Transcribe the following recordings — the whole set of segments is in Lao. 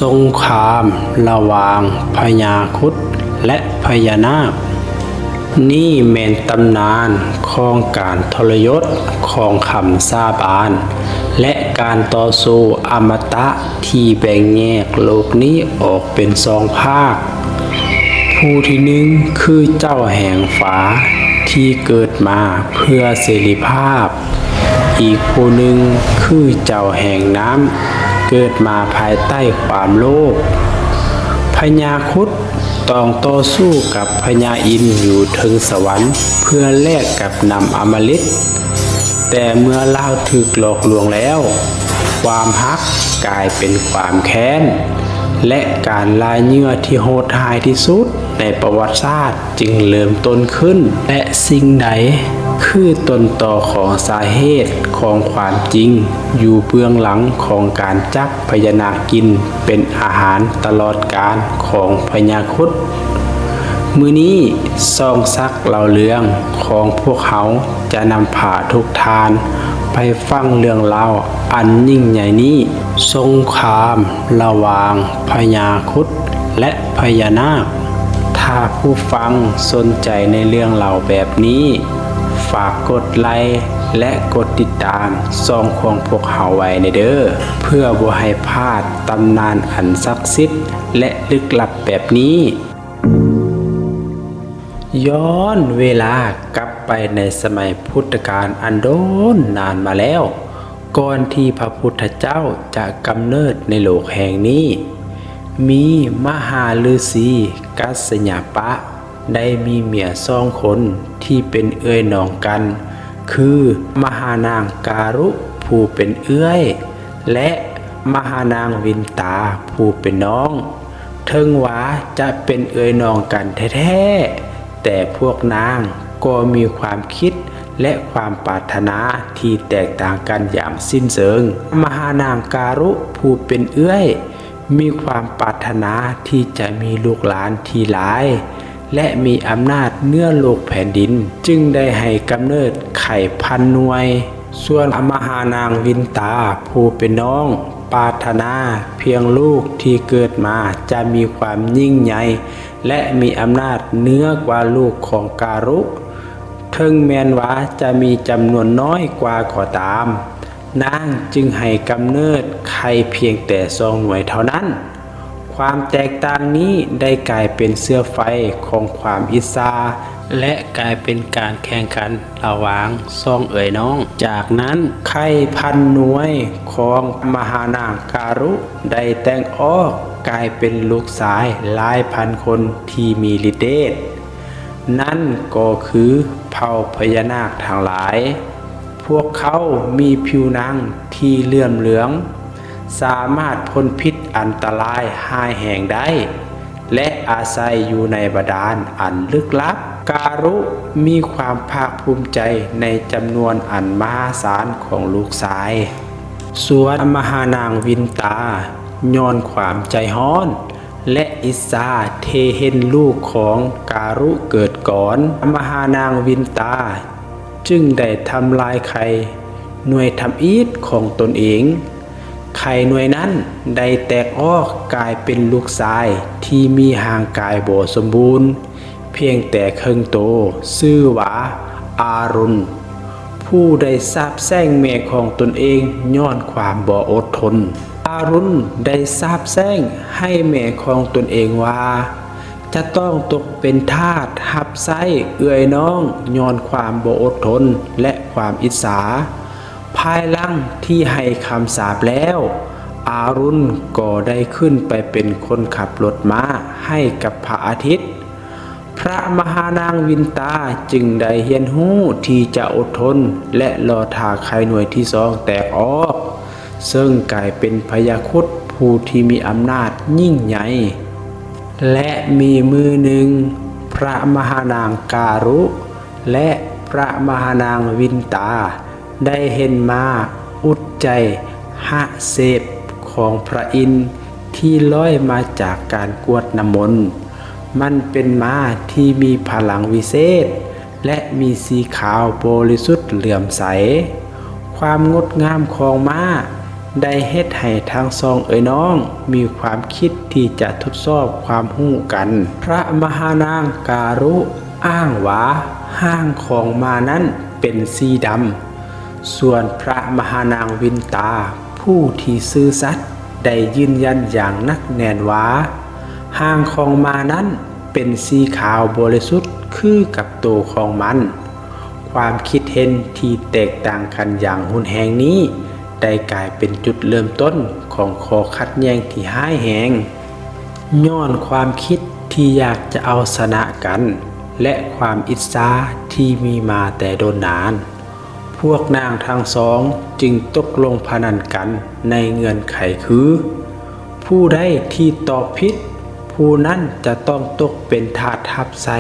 ສົງຄາມລະຫວ່າງພະຍາຄຸດ ແລະ ພະຍານາກ. ນີ້ແມ່ນຕຳນານຂອງການທໍລະຍົດຂອງຄຳສາບານ ແລະ ການຕໍ່ສູ້ອະມະຕະທີ່ແບ່ງແຍກໂລກນີ້ອອກເປັນສອງພາກ. ຜູ້ທີໜຶ່ງຄືເຈົ້າແຫ່ງຟ້າທີ່ເກີດມາເພື່ອເສລີພາບ. ອີກຜູ້ໜຶ່ງຄືເຈົ້າແຫ່ງນ້ຳ ເກີດມາພາຍໃຕ້ຄວາມໂລບ. ພະຍາຄຸດຕ້ອງຕໍ່ສູ້ກັບພະຍາອິນຢູ່ເທິງສະຫວັນ ເພື່ອແລກກັບນ້ຳອຳມະລິດ. ແຕ່ເມື່ອລາວຖືກຫຼອກລວງແລ້ວ, ຄວາມຮັກກາຍເປັນຄວາມແຄ້ນ ແລະ ການລ່າເຫຍື່ອທີ່ໂຫດຮ້າຍທີ່ສຸດໃນປະຫວັດສາດຈຶ່ງເລີ່ມຕົ້ນຂຶ້ນ. ແລະ ສິ່ງໃດຄືຕົ້ນຕໍຂອງສາເຫດຂອງຄວາມຈິງຢູ່ເບື້ອງຫຼັງຂອງການຈັບພະຍານາກກິນເປັນອາຫານຕະຫຼອດການຂອງພະຍາຄຸດ? ມື້ນີ້ຊ່ອງສັກເລົ່າເລື່ອງຂອງພວກເຮົາຈະນຳພາທຸກທ່ານໄປຟັງເລື່ອງລາວອັນຍິ່ງໃຫຍ່ນີ້. ສົງຄາມລະຫວ່າງພະຍາຄຸດ ແລະ ພະຍານາກ. ຖ້າຜູ້ຟັງສົນໃຈໃນເລື່ອງລາວແບບນີ້, ຝາກກົດໄລ ແລະ ກົດຕິດຕາມຊ່ອງຂອງພວກເຮົາໄວ້ແດ່ເດີ້ ເພື່ອບໍ່ໃຫ້ພາດຕຳນານອັນສັກສິດ ແລະ ລຶກລັບແບບນີ້. ຍ້ອນເວລາກັບໄປໃນສະໄໝພຸດທະການອັນດົນນານມາແລ້ວ, ກ່ອນທີ່ພະພຸດທະເຈົ້າຈະກຳເນີດໃນໂລກແຫ່ງນີ້, ມີມະຫາລືຊີກັດສະຍະປະ ໄດ້ມີເມຍສອງຄົນທີ່ເປັນເອື້ອຍນ້ອງກັນ ຄື ມະຫານາງກາລຸຜູ້ເປັນເອື້ອຍ ແລະ ມະຫານາງວິນຕາຜູ້ເປັນນ້ອງ. ເຖິງວ່າຈະເປັນເອື້ອຍນ້ອງກັນແທ້ໆ, ແຕ່ພວກນາງກໍມີຄວາມຄິດ ແລະ ຄວາມປາດຖະໜາທີ່ແຕກຕ່າງກັນຢ່າງສິ້ນເຊີງ. ມະຫານາງກາລຸຜູ້ເປັນເອື້ອຍ ມີຄວາມປາດຖະໜາທີ່ຈະມີລູກຫຼານທີ່ຫຼາຍ ແລະ ມີອຳນາດເໜືອໂລກແຜ່ນດິນ, ຈຶ່ງໄດ້ໃຫ້ກຳເນີດໄຂ່ພັນໜ່ວຍ. ສ່ວນມະຫານາງວິນຕາຜູ້ເປັນນ້ອງ ປາດຖະໜາພຽງລູກທີ່ເກີດມາຈະມີຄວາມຍິ່ງໃຫຍ່ ແລະ ມີອຳນາດເໜືອກວ່າລູກຂອງກາລຸ. ເຖິງແມ່ນວ່າຈະມີຈຳນວນນ້ອຍກວ່າກໍຕາມ, ນາງຈຶ່ງໃຫ້ກຳເນີດໄຂ່ພຽງແຕ່ສອງໜ່ວຍເທົ່ານັ້ນ. ຄວາມແຕກຕ່າງນີ້ໄດ້ກາຍເປັນເຊື້ອໄຟຂອງຄວາມອິດສາ ແລະ ກາຍເປັນການແຂ່ງຂັນລະຫວ່າງສອງເອື້ອຍນ້ອງ. ຈາກນັ້ນ, ໄຂ່ພັນໜ່ວຍຂອງມະຫານາງກາລຸໄດ້ແຕກອອກກາຍເປັນລູກຊາຍຫຼາຍພັນຄົນທີ່ມີລິດເດດ. ນັ້ນກໍຄືເຜົ່າພະຍານາກທັງຫຼາຍ. ພວກເຂົາມີຜິວໜັງທີ່ເຫຼື້ອມເຫຼືອງ, ສາມາດພົ້ນພິດອັນຕະລາຍຮ້າຍແຮງໄດ້ ແລະ ອາໄສຢູ່ໃນບາດານອັນລຶກລັບ. ກາລຸມີຄວາມພາກພູມໃຈໃນຈຳນວນອັນມະຫາສານຂອງລູກຊາຍ. ສ່ວນມະຫານາງວິນຕາ ຍ້ອນຄວາມໃຈຮ້ອນ ແລະ ອິດສາທີ່ເຫັນລູກຂອງກາລຸເກີດກ່ອນ, ມະຫານາງວິນຕາຈຶ່ງໄດ້ທຳລາຍໄຂ່ໜ່ວຍທຳອິດຂອງຕົນເອງ. ໄຂ່ໜ່ວຍນັ້ນໄດ້ແຕກອອກກາຍເປັນລູກຊາຍທີ່ມີຮ່າງກາຍບໍ່ສົມບູນ ພຽງແຕ່ເຄິ່ງໂຕ, ຊື່ວ່າອາລຸນ, ຜູ້ໄດ້ສາບແຊ່ງແມ່ຂອງຕົນເອງຍ້ອນຄວາມບໍ່ອົດທົນ. ອາລຸນໄດ້ສາບແຊ່ງໃຫ້ແມ່ຂອງຕົນເອງວ່າ ຈະຕ້ອງຕົກເປັນທາດຮັບໃຊ້ເອື້ອຍນ້ອງຍ້ອນຄວາມບໍ່ອົດທົນ ແລະ ຄວາມອິດສາ. ພາຍຫຼັງທີ່ໃຫ້ຄຳສາບແລ້ວ, ອາລຸນກໍໄດ້ຂຶ້ນໄປເປັນຄົນຂັບລົດມ້າໃຫ້ກັບພະອາທິດ. ພະມະຫານາງວິນຕາຈຶ່ງໄດ້ຮຽນຮູ້ທີ່ຈະອົດທົນ ແລະ ລໍຖ້າໄຂ່ໜ່ວຍທີສອງແຕກອອກ, ເຊິ່ງກາຍເປັນພະຍາຄຸດຜູ້ທີ່ມີອຳນາດຍິ່ງໃຫຍ່. ແລະ ມີມື້ໜຶ່ງ, ພະມະຫານາງກາລຸ ແລະ ພະມະຫານາງວິນຕາ ໄດ້ເຫັນມ້າອຸດໄຈຫະເສບຂອງພະອິນທີ່ລອຍມາຈາກການກວດນ້ຳມົນ. ມັນເປັນມ້າທີ່ມີພະລັງວິເສດ ແລະ ມີສີຂາວບໍລິສຸດເຫຼື້ອມໃສ. ຄວາມງົດງາມຂອງມ້າ ໄດ້ເຮັດໃຫ້ທັງສອງເອື້ອຍນ້ອງມີຄວາມຄິດທີ່ຈະທົດສອບຄວາມຮູ້ກັນ. ພະມະຫານາງກາລຸອ້າງວ່າ ຮ່າງຂອງໝານັ້ນເປັນສີດຳ, ສ່ວນພະມະຫານາງວິນຕາ ຜູ້ທີ່ຊື່ສັດ ໄດ້ຢືນຢັນຢ່າງໜັກແໜ້ນວ່າ ຮ່າງຂອງໝານັ້ນເປັນສີຂາວບໍລິສຸດຄືກັບໂຕຂອງມັນ. ຄວາມຄິດເຫັນທີ່ແຕກຕ່າງກັນຢ່າງຮຸນແຮງນີ້ ໄດ້ກາຍເປັນຈຸດເລີ່ມຕົ້ນຂອງຂໍ້ຂັດແຍ່ງທີ່ຮ້າຍແຮງ, ຍ້ອນຄວາມຄິດທີ່ຢາກຈະເອົາຊະນະກັນ ແລະ ຄວາມອິດສາທີ່ມີມາແຕ່ດົນນານ. ພວກນາງທັງສອງຈຶ່ງຕົກລົງພະນັນກັນໃນເງື່ອນໄຂຄື ຜູ້ໃດທີ່ຕອບຜິດ ຜູ້ນັ້ນຈະຕ້ອງຕົກເປັນທາດຮັບໃຊ້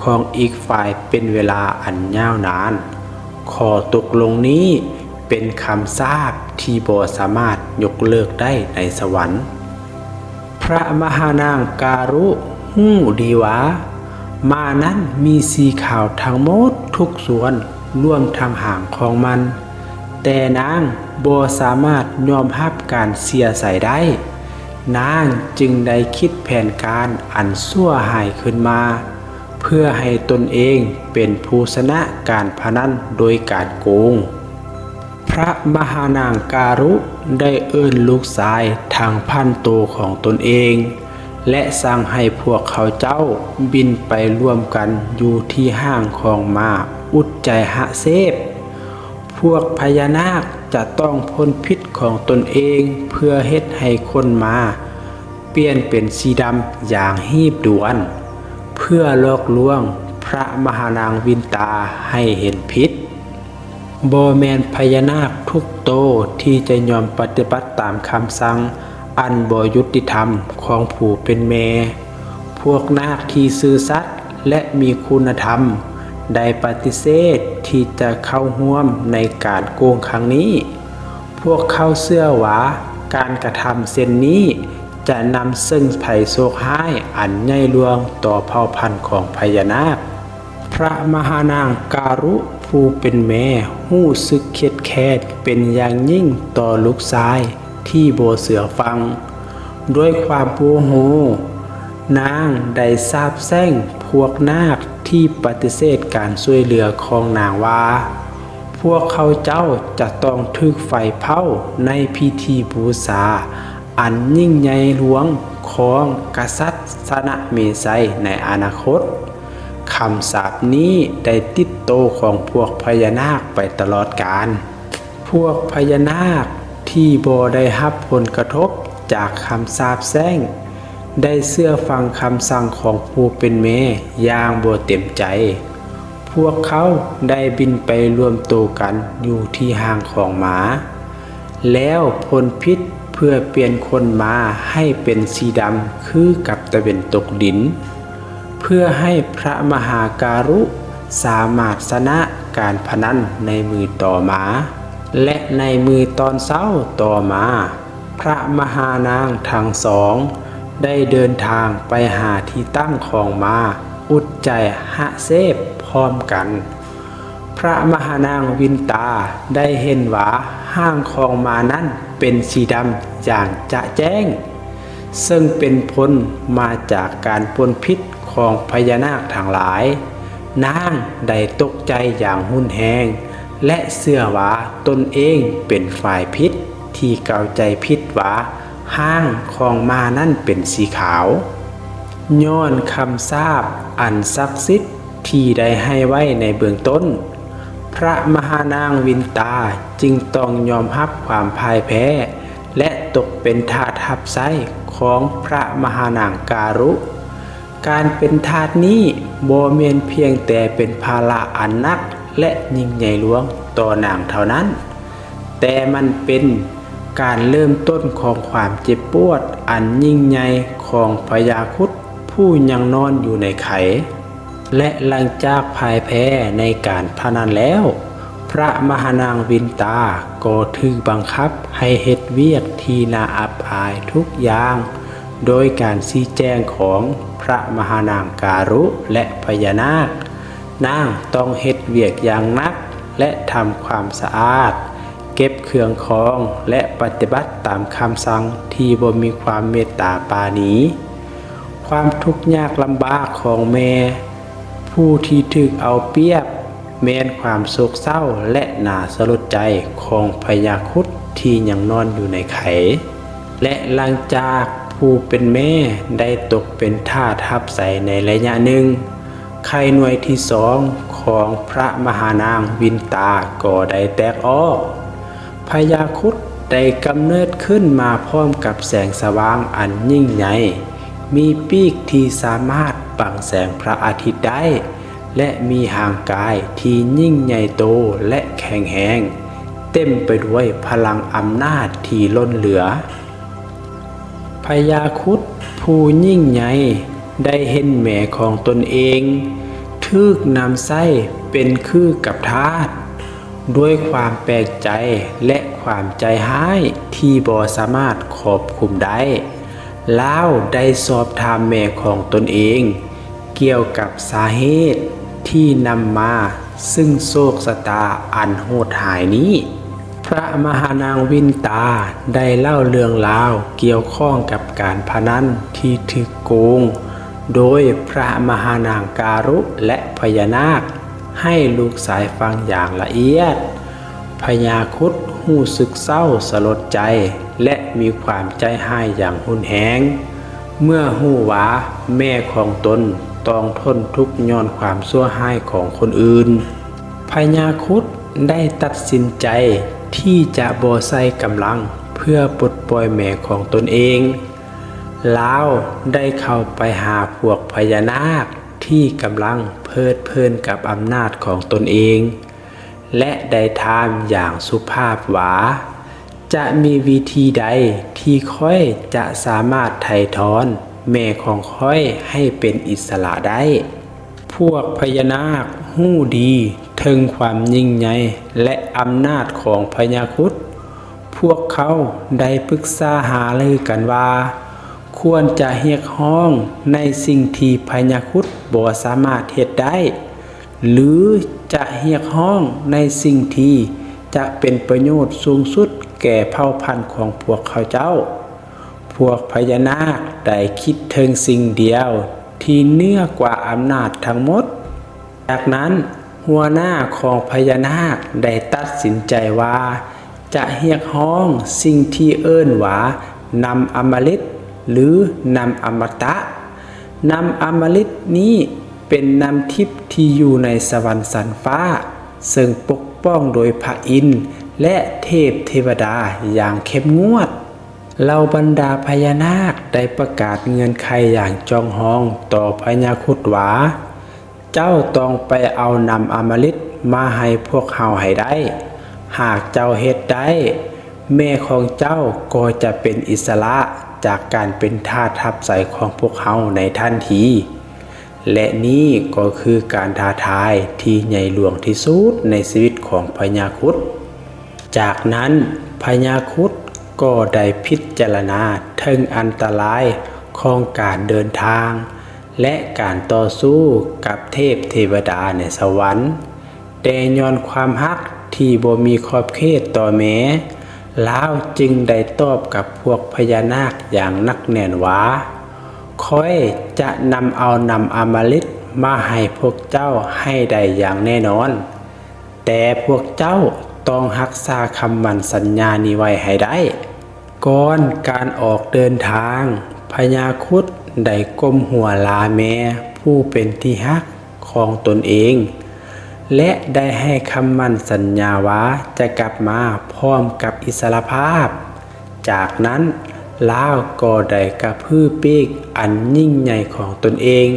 ຂອງອີກຝ່າຍເປັນເວລາອັນຍາວນານ. ຂໍ້ຕົກລົງນີ້ເປັນຄຳສາບທີ່ບໍ່ສາມາດຍົກເລີກໄດ້ໃນສະຫວັນ. ພະມະຫານາງກາລຸຮູ້ດີວ່າ ໝານັ້ນມີສີຂາວທັງໝົດທຸກສ່ວນ, ລວມທັງຫາງຂອງມັນ, ແຕ່ນາງບໍ່ສາມາດຍອມຮັບການເສຍໃສ່ໄດ້. ນາງຈຶ່ງໄດ້ຄິດແຜນການອັນຊົ່ວຮ້າຍຂຶ້ນມາ ເພື່ອໃຫ້ຕົນເອງເປັນຜູ້ຊະນະການພະນັນໂດຍການໂກງ. ພະມະຫານາງກາລຸໄດ້ເອີ້ນລູກຊາຍທັງພັນໂຕຂອງຕົນເອງ ແລະ ສັ່ງໃຫ້ພວກເຂົາເຈົ້າບິນໄປລວມກັນຢູ່ທີ່ຮ່າງຂອງໝາອຸດໄຈຫະເສບ. ພວກພະຍານາກຈະຕ້ອງພົ່ນພິດຂອງຕົນເອງ ເພື່ອເຮັດໃຫ້ຂົນໝາປ່ຽນເປັນສີດຳຢ່າງຮີບດ່ວນ ເພື່ອຫຼອກລວງພະມະຫານາງວິນຕາໃຫ້ເຫັນຜິດ. ບໍ່ແມ່ນພະຍານາກທຸກໂຕທີ່ຈະຍອມປະຕິບັດຕາມຄຳສັ່ງອັນບໍ່ຍຸຕິທຳຂອງຜູ້ເປັນແມ່. ພວກນາກທີ່ຊື່ສັດ ແລະ ມີຄຸນນະທຳ ໄດ້ປະຕິເສດທີ່ຈະເຂົ້າຮ່ວມໃນການໂກງຄັ້ງນີ້. ພວກເຂົາເຊື່ອວ່າການກະທຳເຊັ່ນນີ້ຈະນຳເຊິ່ງໄພໂຊກຮ້າຍອັນໃຫຍ່ຫຼວງຕໍ່ເຜົ່າພັນຂອງພະຍານາກ. ພະມະຫານາງກາລຸຜູ້ເປັນແມ່ຮູ້ສຶກຄຽດແຄ້ນເປັນຢ່າງຍິ່ງຕໍ່ລູກຊາຍທີ່ບໍ່ເຊື່ອຟັງ. ດ້ວຍຄວາມໂມໂຫ, ນາງໄດ້ສາບແຊ່ງພວກນາກທີ່ປະຕິເສດການຊ່ວຍເຫຼືອຂອງນາງວ່າ ພວກເຂົາເຈົ້າຈະຕ້ອງຖືກໄຟເຜົາໃນພິທີບູຊາອັນຍິ່ງໃຫຍ່ຫຼວງຂອງກະສັດຊະນະເມໄຊໃນອະນາຄົດ. ຄຳສາບນີ້ໄດ້ຕິດໂຕຂອງພວກພະຍານາກໄປຕະຫຼອດການ. ພວກພະຍານາກທີ່ບໍ່ໄດ້ຮັບຜົນກະທົບຈາກຄຳສາບແຊ່ງ ໄດ້ເຊື່ອຟັງຄຳສັ່ງຂອງຜູ້ເປັນແມ່ຢ່າງບໍ່ເຕັມໃຈ. ພວກເຂົາໄດ້ບິນໄປລວມໂຕກັນຢູ່ທີ່ຮ່າງຂອງໝາ ແລ້ວພົ່ນພິດເພື່ອປ່ຽນຂົນໝາໃຫ້ເປັນສີດຳຄືກັບຕາເວັນຕົກດິນ ເພື່ອໃຫ້ພະມະຫາກາລຸສາມາດຊະນະການພະນັນໃນມື້ຕໍ່ມາ ແລະ ໃນມື້ຕອນເຊົ້າຕໍ່ມາ ພະມະຫານາງທັງສອງໄດ້ເດີນທາງໄປຫາທີ່ຕັ້ງຂອງໝາອຸດໄຈຫະເສບພ້ອມກັນ. ພະມະຫານາງວິນຕາໄດ້ເຫັນວ່າຮ່າງຂອງໝານັ້ນເປັນສີດຳຢ່າງຈະແຈ້ງ, ເຊິ່ງເປັນຜົນມາຈາກການປົນພິດຂອງພະຍານາກທັງຫຼາຍ. ນາງໄດ້ຕົກໃຈຢ່າງຮຸນແຮງ ແລະ ເຊື່ອວ່າຕົນເອງເປັນຝ່າຍຜິດທີ່ເຂົ້າໃຈຜິດວ່າຮ່າງຂອງໝານັ້ນເປັນສີຂາວ. ຍ້ອນຄຳສາບອັນສັກສິດທີ່ໄດ້ໃຫ້ໄວ້ໃນເບື້ອງຕົ້ນ, ພະມະຫານາງວິນຕາຈຶ່ງຕ້ອງຍອມຮັບຄວາມພ່າຍແພ້ ແລະ ຕົກເປັນທາດຮັບໃຊ້ຂອງພະມະຫານາງກາລຸ. ການເປັນທາດນີ້ບໍ່ແມ່ນພຽງແຕ່ເປັນພາລະອັນໜັກ ແລະ ຍິ່ງໃຫຍ່ຫຼວງຕໍ່ນາງເທົ່ານັ້ນ, ແຕ່ມັນເປັນການເລີ່ມຕົ້ນຂອງຄວາມເຈັບປວດອັນຍິ່ງໃຫຍ່ຂອງພະຍາຄຸດຜູ້ຍັງນອນຢູ່ໃນໄຂ່. ແລະ ຫຼັງຈາກພ່າຍແພ້ໃນການພະນັນແລ້ວ, ພະມະຫານາງວິນຕາກໍຖືກບັງຄັບໃຫ້ເຮັດວຽກທີ່ໜ້າອັບອາຍທຸກຢ່າງ. ໂດຍການຊີ້ແຈງຂອງພະມະຫານາງກາລຸ ແລະ ພະຍານາກ, ນາງຕ້ອງເຮັດວຽກຢ່າງໜັກ ແລະ ທຳຄວາມສະອາດ ເກັບເຄື່ອງຂອງ ແລະ ປະຕິບັດຕາມຄຳສັ່ງທີ່ບໍ່ມີຄວາມເມດຕາປານີ. ຄວາມທຸກຍາກລຳບາກຂອງແມ່ຜູ້ທີ່ຖືກເອົາປຽບ ແມ່ນຄວາມໂສກເສົ້າ ແລະ ໜ້າສະຫຼົດໃຈຂອງພະຍາຄຸດທີ່ຍັງນອນຢູ່ໃນໄຂ່ ແລະ ຫຼັງຈາກຜູ້ເປັນແມ່ໄດ້ຕົກເປັນທາດຮັບໃຊ້ໃນໄລຍະໜຶ່ງ, ໄຂ່ໜ່ວຍທີສອງຂອງພະມະຫານາງວິນຕາກໍໄດ້ແຕກອອກ. ພະຍາຄຸດໄດ້ກຳເນີດຂຶ້ນມາພ້ອມກັບແສງສະຫວ່າງອັນຍິ່ງໃຫຍ່, ມີປີກທີ່ສາມາດບັງແສງພະອາທິດໄດ້ ແລະ ມີຮ່າງກາຍທີ່ຍິ່ງໃຫຍ່ໂຕ ແລະ ແຂງແຮງ, ເຕັມໄປດ້ວຍພະລັງອຳນາດທີ່ລົ້ນເຫຼືອ. ພະຍາຄຸດຜູ້ຍິ່ງໃຫຍ່ໄດ້ເຫັນແມ່ຂອງຕົນເອງຖືກນຳໃຊ້ເປັນຄືກັບທາດ. ດ້ວຍຄວາມແປກໃຈ ແລະ ຄວາມໃຈຮ້າຍທີ່ບໍ່ສາມາດຄວບຄຸມໄດ້, ລາວໄດ້ສອບຖາມແມ່ຂອງຕົນເອງກ່ຽວກັບສາເຫດທີ່ນຳມາຊຶ່ງໂຊກຊະຕາອັນໂຫດຮ້າຍນີ້. ພະມະຫານາງວິນຕາໄດ້ເລົ່າເລື່ອງລາວກ່ຽວຂ້ອງກັບການພະນັນທີ່ຖືກໂກງໂດຍພະມະຫານາງກາລຸ ແລະ ພະຍານາກ ໃຫ້ລູກຊາຍຟັງຢ່າງລະອຽດ. ພະຍາຄຸດຮູ້ສຶກເສົ້າສະຫຼົດໃຈ ແລະ ມີຄວາມໃຈຮ້າຍຢ່າງຮຸນແຮງ ເມື່ອຮູ້ວ່າແມ່ຂອງຕົນຕ້ອງທົນທຸກຍ້ອນຄວາມຊົ່ວຮ້າຍຂອງຄົນອື່ນ. ພະຍາຄຸດໄດ້ຕັດສິນໃຈທີ່ຈະບໍ່ໃຊ້ກຳລັງເພື່ອປົດປ່ອຍແມ່ຂອງຕົນເອງ. ລາວໄດ້ເຂົ້າໄປຫາພວກພະຍານາກທີ່ກຳລັງເພີດເພີນກັບອຳນາດຂອງຕົນເອງ ແລະ ໄດ້ຖາມຢ່າງສຸພາບວ່າ, ຈະມີວິທີໃດທີ່ຂ້ອຍຈະສາມາດໄຖ່ຖອນແມ່ຂອງຂ້ອຍໃຫ້ເປັນອິດສະຫຼະໄດ້? ພວກພະຍານາກຮູ້ດີເຖິງຄວາມຍິ່ງໃຫຍ່ ແລະ ອຳນາດຂອງພະຍາຄຸດ. ພວກເຂົາໄດ້ປຶກສາຫາລືກັນວ່າ ຄວນຈະຮຽກຮ້ອງໃນສິ່ງທີ່ພະຍາຄຸດບໍ່ສາມາດເຮັດໄດ້ ຫຼື ຈະຮຽກຮ້ອງໃນສິ່ງທີ່ຈະເປັນປະໂຫຍດສູງສຸດແກ່ເຜົ່າພັນຂອງພວກເຂົາເຈົ້າ. ພວກພະຍານາກໄດ້ຄິດເຖິງສິ່ງດຽວທີ່ເໜືອກວ່າອຳນາດທັງໝົດ. ຈາກນັ້ນ, ຫົວໜ້າຂອງພະຍານາກໄດ້ຕັດສິນໃຈວ່າຈະຮຽກຮ້ອງສິ່ງທີ່ເອີ້ນວ່ານ້ຳອຳມະລິດ ຫຼື ນ້ຳອະມະຕະ. ນ້ຳອຳມະລິດນີ້ເປັນນ້ຳທິບທີ່ຢູ່ໃນສະຫວັນຊັ້ນຟ້າ, ເຊິ່ງປົກປ້ອງໂດຍພະອິນ ແລະ ເທບເທວະດາຢ່າງເຂັ້ມງວດ. ເຫຼົ່າບັນດາພະຍານາກໄດ້ປະກາດເງື່ອນໄຂຢ່າງຈອງຮອງຕໍ່ພະຍາຄຸດວ່າ, ເຈົ້າຕ້ອງໄປເອົານ້ຳອຳມະລິດມາໃຫ້ພວກເຮົາໃຫ້ໄດ້. ຫາກເຈົ້າເຮັດໄດ້, ແມ່ຂອງເຈົ້າກໍຈະເປັນອິດສະຫຼະຈາກການເປັນທາດຮັບໃຊ້ຂອງພວກເຮົາໃນທັນທີ. ແລະ ນີ້ກໍຄືການທ້າທາຍທີ່ໃຫຍ່ຫຼວງທີ່ສຸດໃນຊີວິດຂອງພະຍາຄຸດ. ຈາກນັ້ນ, ພະຍາຄຸດກໍໄດ້ພິຈາລະນາເຖິງອັນຕະລາຍຂອງການເດີນທາງ ແລະ ການຕໍ່ສູ້ກັບເທບເທວະດາໃນສະຫວັນ. ແຕ່ຍ້ອນຄວາມຮັກທີ່ບໍ່ມີຂອບເຂດຕໍ່ແມ່, ລາວຈຶ່ງໄດ້ຕອບກັບພວກພະຍານາກຢ່າງໜັກແໜ້ນວ່າ, ຂ້ອຍຈະນຳເອົານ້ຳອຳມະລິດມາໃຫ້ພວກເຈົ້າໃຫ້ໄດ້ຢ່າງແນ່ນອນ, ແຕ່ພວກເຈົ້າຕ້ອງຮັກສາຄຳໝັ້ນສັນຍານີ້ໄວ້ໃຫ້ໄດ້. ກ່ອນການອອກເດີນທາງ, ພະຍາຄຸດໄດ້ກົ້ມຫົວລາແມ່ຜູ້ເປັນທີ່ຮັກຂອງຕົນເອງ ແລະ ໄດ້ໃຫ້ຄຳໝັ້ນສັນຍາວ່າຈະກັບມາພ້ອມກັບອິດສະຫຼະພາບ. ຈາກນັ້ນ, ລາວກໍໄດ້ກະພືປີກອັນຍິ່ງໃຫຍ່ຂອງຕົນເອງ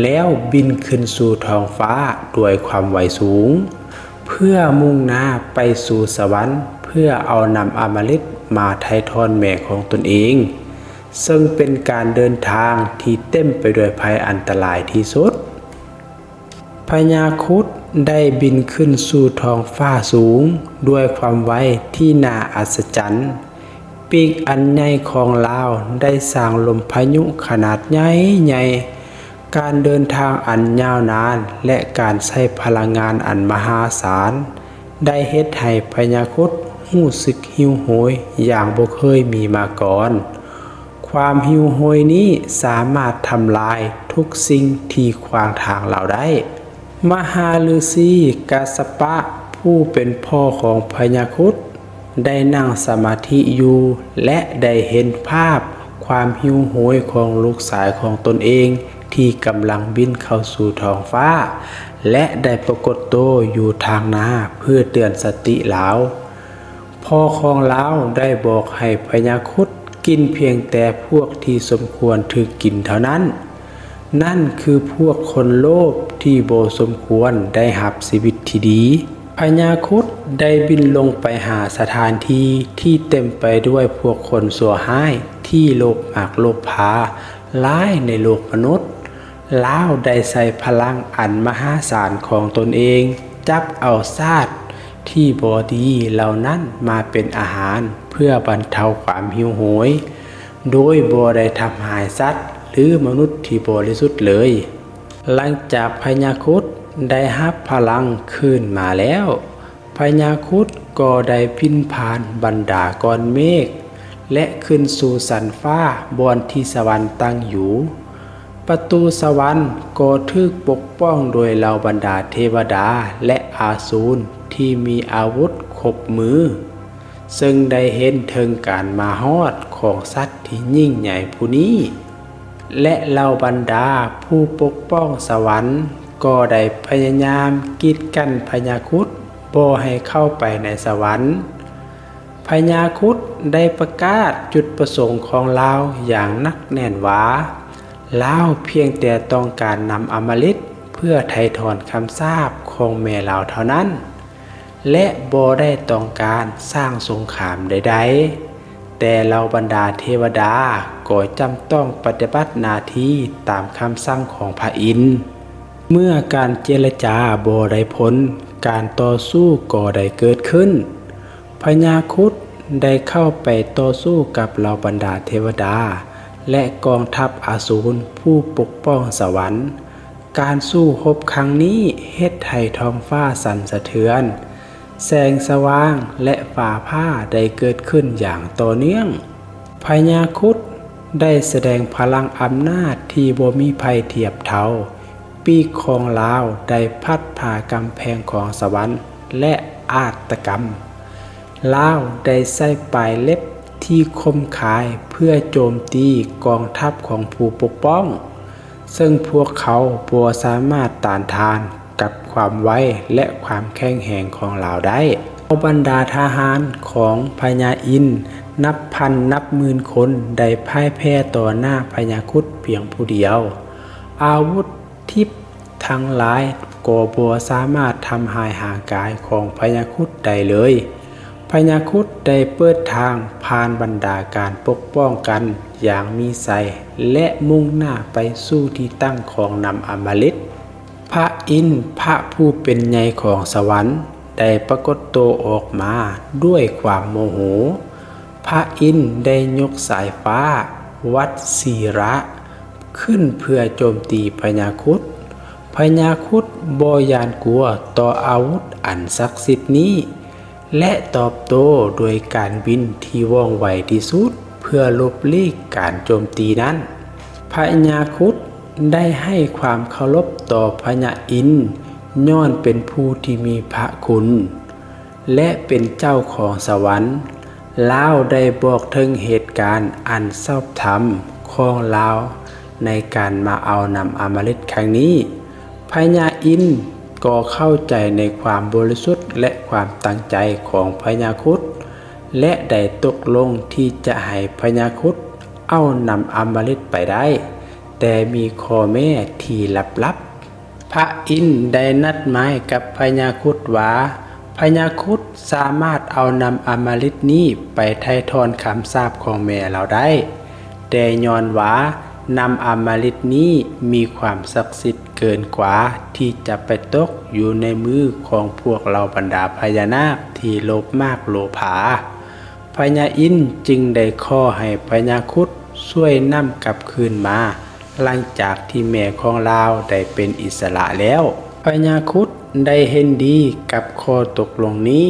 ແລ້ວບິນຂຶ້ນສູ່ທ້ອງຟ້າດ້ວຍຄວາມໄວສູງ ເພື່ອມຸ່ງໜ້າໄປສູ່ສະຫວັນ ເພື່ອເອົານ້ຳອຳມະລິດມາໄຖ່ຖອນແມ່ຂອງຕົນເອງ, ເຊິ່ງເປັນການເດີນທາງທີ່ເຕັມໄປດ້ວຍໄພອັນຕະລາຍທີ່ສຸດ. ພະຍາຄຸດໄດ້ບິນຂຶ້ນສູ່ທ້ອງຟ້າສູງດ້ວຍຄວາມໄວທີ່ໜ້າອັດສະຈັນ. ປີກອັນໃຫຍ່ຂອງລາວໄດ້ສ້າງລົມພາຍຸຂະໜາດໃຫຍ່ໆ. ການເດີນທາງອັນຍາວນານ ແລະ ການໃຊ້ພະລັງງານອັນມະຫາສານ ໄດ້ເຮັດໃຫ້ພະຍາຄຸດ ຮູ້ສຶກຫິວໂຫຍຢ່າງບໍ່ເຄີຍມີມາກ່ອນ. ຄວາມຫິວໂຫຍນີ້ສາມາດທຳລາຍທຸກສິ່ງທີ່ຂວາງທາງລາວໄດ້. ມະຫາລືຊີກັດສະປະ ຜູ້ເປັນພໍ່ຂອງພະຍາຄຸດ ໄດ້ນັ່ງສະມາທິຢູ່ ແລະ ໄດ້ເຫັນພາບຄວາມຫິວໂຫຍຂອງລູກຊາຍຂອງຕົນເອງ ທີ່ກຳລັງບິນເຂົ້າສູ່ທ້ອງຟ້າ ແລະ ໄດ້ປາກົດໂຕຢູ່ທາງໜ້າເພື່ອເຕືອນສະຕິລາວ. ພໍ່ຂອງລາວໄດ້ບອກໃຫ້ພະຍາຄຸດກິນພຽງແຕ່ພວກທີ່ສົມຄວນຖືກກິນເທົ່ານັ້ນ, ນັ້ນຄືພວກຄົນໂລບທີ່ບໍ່ສົມຄວນໄດ້ຮັບຊີວິດທີ່ດີ. ພະຍາຄຸດໄດ້ບິນລົງໄປຫາສະຖານທີ່ທີ່ເຕັມໄປດ້ວຍພວກຄົນຊົ່ວຮ້າຍທີ່ໂລບມາກໂລບພາຫຼາຍໃນໂລກມະນຸດ. ລາວໄດ້ໃຊ້ພະລັງອັນມະຫາສານຂອງຕົນເອງ ຈັບເອົາຊາດທີ່ບໍ່ດີເຫຼົ່ານັ້ນມາເປັນອາຫານເພື່ອບັນເທົາຄວາມຫິວໂຫຍ, ໂດຍບໍ່ໄດ້ທຳຮ້າຍສັດ ຫຼື ມະນຸດທີ່ບໍລິສຸດເລີຍ. ຫຼັງຈາກພະຍາຄຸດໄດ້ຮັບພະລັງຄືນມາແລ້ວ, ພະຍາຄຸດກໍໄດ້ບິນຜ່ານບັນດາກ້ອນເມກ ແລະ ຂຶ້ນສູ່ຊັ້ນຟ້າບ່ອນທີ່ສະຫວັນຕັ້ງຢູ່. ປະຕູສະຫວັນກໍຖືກປົກປ້ອງໂດຍເຫຼົ່າບັນດາເທວະດາ ແລະ ອາສູນທີ່ມີອາວຸດຄົບມື, ເຊິ່ງໄດ້ເຫັນເຖິງການມາຮອດຂອງສັດທີ່ຍິ່ງໃຫຍ່ຜູ້ນີ້. ແລະ ເຫຼົ່າບັນດາຜູ້ປົກປ້ອງສະຫວັນກໍໄດ້ພະຍາຍາມກີດກັ້ນພະຍາຄຸດບໍ່ໃຫ້ເຂົ້າໄປໃນສະຫວັນ. ພະຍາຄຸດໄດ້ປະກາດຈຸດປະສົງຂອງລາວຢ່າງໜັກແໜ້ນວ່າ ລາວພຽງແຕ່ຕ້ອງການນຳອຳມະລິດເພື່ອໄຖ່ຖອນຄຳສາບຂອງແມ່ລາວເທົ່ານັ້ນ ແລະ ບໍ່ໄດ້ຕ້ອງການສ້າງສົງຄາມໃດໆ, ແຕ່ເຫຼົ່າບັນດາເທວະດາກໍຈຳຕ້ອງປະຕິບັດໜ້າທີ່ຕາມຄຳສັ່ງຂອງພະອິນ. ເມື່ອການເຈລະຈາບໍ່ໄດ້ຜົນ, ການຕໍ່ສູ້ກໍໄດ້ເກີດຂຶ້ນ. ພະຍາຄຸດໄດ້ເຂົ້າໄປຕໍ່ສູ້ກັບເຫຼົ່າບັນດາເທວະດາ ແລະ ກອງທັບອາສູນຜູ້ປົກປ້ອງສະຫວັນ. ການສູ້ຮົບຄັ້ງນີ້ເຮັດໃຫ້ທ້ອງຟ້າສັ່ນສະເທືອນ, ແສງສະຫວ່າງ ແລະ ຟ້າຜ່າໄດ້ເກີດຂຶ້ນຢ່າງຕໍ່ເນື່ອງ. ພະຍາຄຸດໄດ້ສະແດງພະລັງອຳນາດທີ່ບໍ່ມີໃຜທຽບເທົ່າ, ປີກຂອງລາວໄດ້ພັດພາກຳແພງຂອງສະຫວັນ ແລະ ອາດຕະກຳ. ລາວໄດ້ໃຊ້ປາຍເລັບທີ່ຄົມຄາຍເພື່ອໂຈມຕີກອງທັບຂອງຜູ້ປົກປ້ອງ, ເຊິ່ງພວກເຂົາບໍ່ສາມາດຕ້ານທານກັບຄວາມໄວ ແລະ ຄວາມແຂງແຮງຂອງລາວໄດ້. ເອົາບັນດາທະຫານຂອງພະຍາອິນນັບພັນນັບໝື່ນຄົນໄດ້ພ່າຍແພ້ຕໍ່ໜ້າພະຍາຄຸດພຽງຜູ້ດຽວ. ອາວຸດ ທິບທັງຫຼາຍກໍບໍ່ສາມາດທຳຮ້າຍຮ່າງກາຍຂອງພະຍາຄຸດໄດ້ເລີຍ. ພະຍາຄຸດໄດ້ເປີດທາງຜ່ານບັນດາການປົກປ້ອງກັນຢ່າງມີໄຊ ແລະ ມຸ່ງໜ້າໄປສູ່ທີ່ຕັ້ງຂອງນ້ຳອຳມະລິດ. ພະອິນ, ພະຜູ້ເປັນໃຫຍ່ຂອງສະຫວັນ, ໄດ້ປາກົດໂຕອອກມາດ້ວຍຄວາມໂມໂຫ. ພະອິນໄດ້ຍົກສາຍຟ້າວັດສີລະ ຂຶ້ນເພື່ອໂຈມຕີພະຍາຄຸດ. ພະຍາຄຸດບໍ່ຢ້ານກົວຕໍ່ອາວຸດອັນສັກສິດນີ້ ແລະ ຕອບໂຕ້ດ້ວຍການບິນທີ່ວ່ອງໄວທີ່ສຸດເພື່ອຫຼົບຫຼີກການໂຈມຕີນັ້ນ. ພະຍາຄຸດໄດ້ໃຫ້ຄວາມເຄົາລົບຕໍ່ພະຍາອິນ ຍ້ອນເປັນຜູ້ທີ່ມີພະຄຸນ ແລະ ເປັນເຈົ້າຂອງສະຫວັນ. ລາວໄດ້ບອກເຖິງເຫດການອັນຊອບທຳຂອງລາວໃນການມາເອົານ້ຳອຳມະລິດຄັ້ງນີ້. ພະຍາອິນກໍເຂົ້າໃຈໃນຄວາມບໍລິສຸດ ແລະ ຄວາມຕັ້ງໃຈຂອງພະຍາຄຸດ ແລະ ໄດ້ຕົກລົງທີ່ຈະໃຫ້ພະຍາຄຸດເອົານ້ຳອຳມະລິດໄປໄດ້, ແຕ່ມີຂໍ້ແມ້ທີ່ລັບໆ. ພະອິນໄດ້ນັດໝາຍກັບພະຍາຄຸດວ່າ ພະຍາຄຸດສາມາດເອົານ້ຳອຳມະລິດນີ້ໄປໄຖ່ຖອນຄຳສາບຂອງແມ່ລາວໄດ້, ແຕ່ຍ້ອນວ່ານ້ຳອຳມະລິດນີ້ມີຄວາມສັກສິດເກີນກວ່າທີ່ຈະໄປຕົກຢູ່ໃນມືຂອງພວກເຫຼົ່າບັນດາພະຍານາກທີ່ໂລບມາກໂລພາ. ພະຍາອິນຈຶ່ງໄດ້ຂໍໃຫ້ພະຍາຄຸດຊ່ວຍນຳກັບຄືນມາ ຫຼັງຈາກທີ່ແມ່ຂອງລາວໄດ້ເປັນອິດສະຫຼະແລ້ວ. ພະຍາຄຸດໄດ້ເຫັນດີກັບຂໍ້ຕົກລົງນີ້.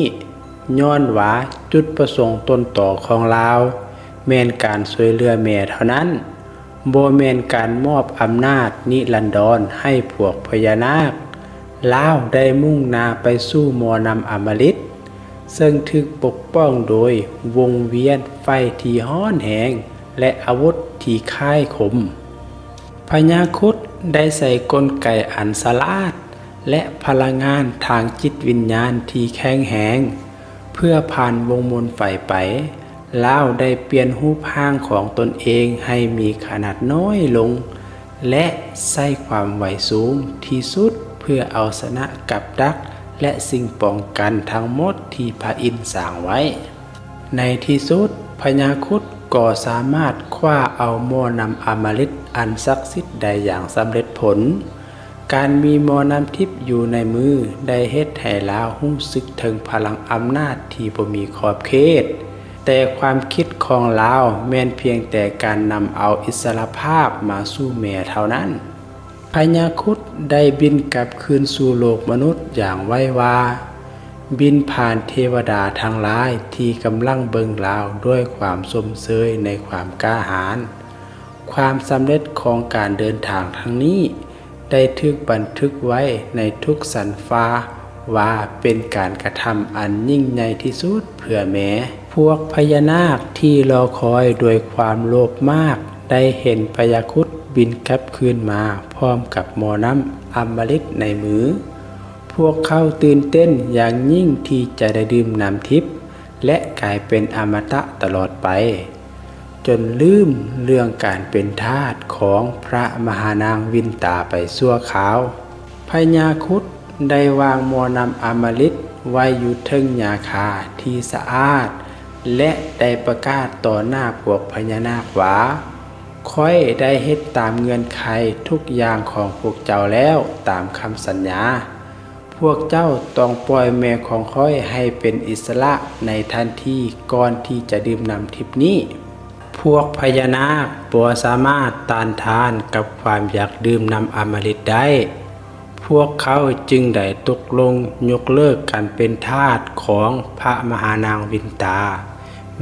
ຍ້ອນວ່າຈຸດປະສົງຕົ້ນຕໍຂອງລາວແມ່ນການຊ່ວຍເຫຼືອແມ່ເທົ່ານັ້ນ, ບໍ່ແມ່ນການມອບອຳນາດນິລັນດອນໃຫ້ພວກພະຍານາກ. ລາວໄດ້ມຸ່ງໜ້າໄປສູ່ໝໍ້ນ້ຳອຳມະລິດ, ເຊິ່ງຖືກປົກປ້ອງໂດຍວົງວຽນໄຟທີ່ຮ້ອນແຮງ ແລະ ອາວຸດທີ່ຄ້າຍຄົມ. ພະຍາຄຸດໄດ້ໃຊ້ກົນໄກອັນສະຫຼາດ ແລະ ພະລັງງານທາງຈິດວິນຍານທີ່ແຂງແຮງ ເພື່ອຜ່ານວົງມົນໄຟໄປ. ລາວໄດ້ປ່ຽນຮູບຮ່າງຂອງຕົນເອງໃຫ້ມີຂະໜາດນ້ອຍລົງ ແລະ ໃຊ້ຄວາມໄວສູງທີ່ສຸດເພື່ອເອົາຊະນະກັບດັກ ແລະ ສິ່ງປ້ອງກັນທັງໝົດທີ່ພະອິນສ້າງໄວ້. ໃນທີ່ສຸດ, ພະຍາຄຸດກໍສາມາດຄວ້າເອົາໝໍ້ນ້ຳອຳມະລິດອັນສັກສິດໄດ້ຢ່າງສຳເລັດຜົນ. ການມີໝໍ້ນ້ຳທິບຢູ່ໃນມືໄດ້ເຮັດໃຫ້ລາວຮູ້ສຶກເຖິງພະລັງອຳນາດທີ່ບໍ່ມີຂອບເຂດ, ແຕ່ຄວາມຄິດຂອງລາວແມ່ນພຽງແຕ່ການນຳເອົາອິດສະຫຼະພາບມາສູ່ແມ່ເທົ່ານັ້ນ. ພະຍາຄຸດໄດ້ບິນກັບຄືນສູ່ໂລກມະນຸດຢ່າງໄວວາ, ບິນຜ່ານເທວະດາທັງຫຼາຍທີ່ກຳລັງເບິ່ງລາວດ້ວຍຄວາມຊົມເຊີຍໃນຄວາມກ້າຫານ. ຄວາມສຳເລັດຂອງການເດີນທາງຄັ້ງນີ້ໄດ້ຖືກບັນທຶກໄວ້ໃນທຸກຊັ້ນຟ້າວ່າເປັນການກະທຳອັນຍິ່ງໃຫຍ່ທີ່ສຸດເພື່ອແມ່. ພວກພະຍານາກທີ່ລໍຄອຍດ້ວຍຄວາມໂລບມາກໄດ້ເຫັນພະຍາຄຸດບິນກັບຄືນມາພ້ອມກັບໝໍ້ນ້ຳອຳມະລິດໃນມື. ພວກເຂົາຕື່ນເຕັ້ນຢ່າງຍິ່ງທີ່ຈະໄດ້ດື່ມນ້ຳທິບ ແລະ ກາຍເປັນອະມະຕະຕະຫຼອດໄປ, ຈົນລືມເລື່ອງການເປັນທາດຂອງພະມະຫານາງວິນຕາໄປຊົ່ວຄາວ. ພະຍາຄຸດໄດ້ວາງໝໍ້ນ້ຳອຳມະລິດໄວ້ຢູ່ເທິງຫຍ້າຄາທີ່ສະອາດ ແລະ ໄດ້ປະກາດຕໍ່ໜ້າພວກພະຍານາກວ່າ, ຂ້ອຍໄດ້ເຮັດຕາມເງື່ອນໄຂທຸກຢ່າງຂອງພວກເຈົ້າແລ້ວຕາມຄຳສັນຍາ. ພວກເຈົ້າຕ້ອງປ່ອຍແມ່ຂອງຂ້ອຍໃຫ້ເປັນອິດສະຫຼະໃນທັນທີກ່ອນທີ່ຈະດື່ມນ້ຳທິບນີ້. ພວກພະຍານາກບໍ່ສາມາດຕ້ານທານກັບຄວາມຢາກດື່ມນ້ຳອຳມະລິດໄດ້. ພວກເຂົາຈຶ່ງໄດ້ຕົກລົງຍົກເລີກການເປັນທາດຂອງພະມະຫານາງວິນຕາ.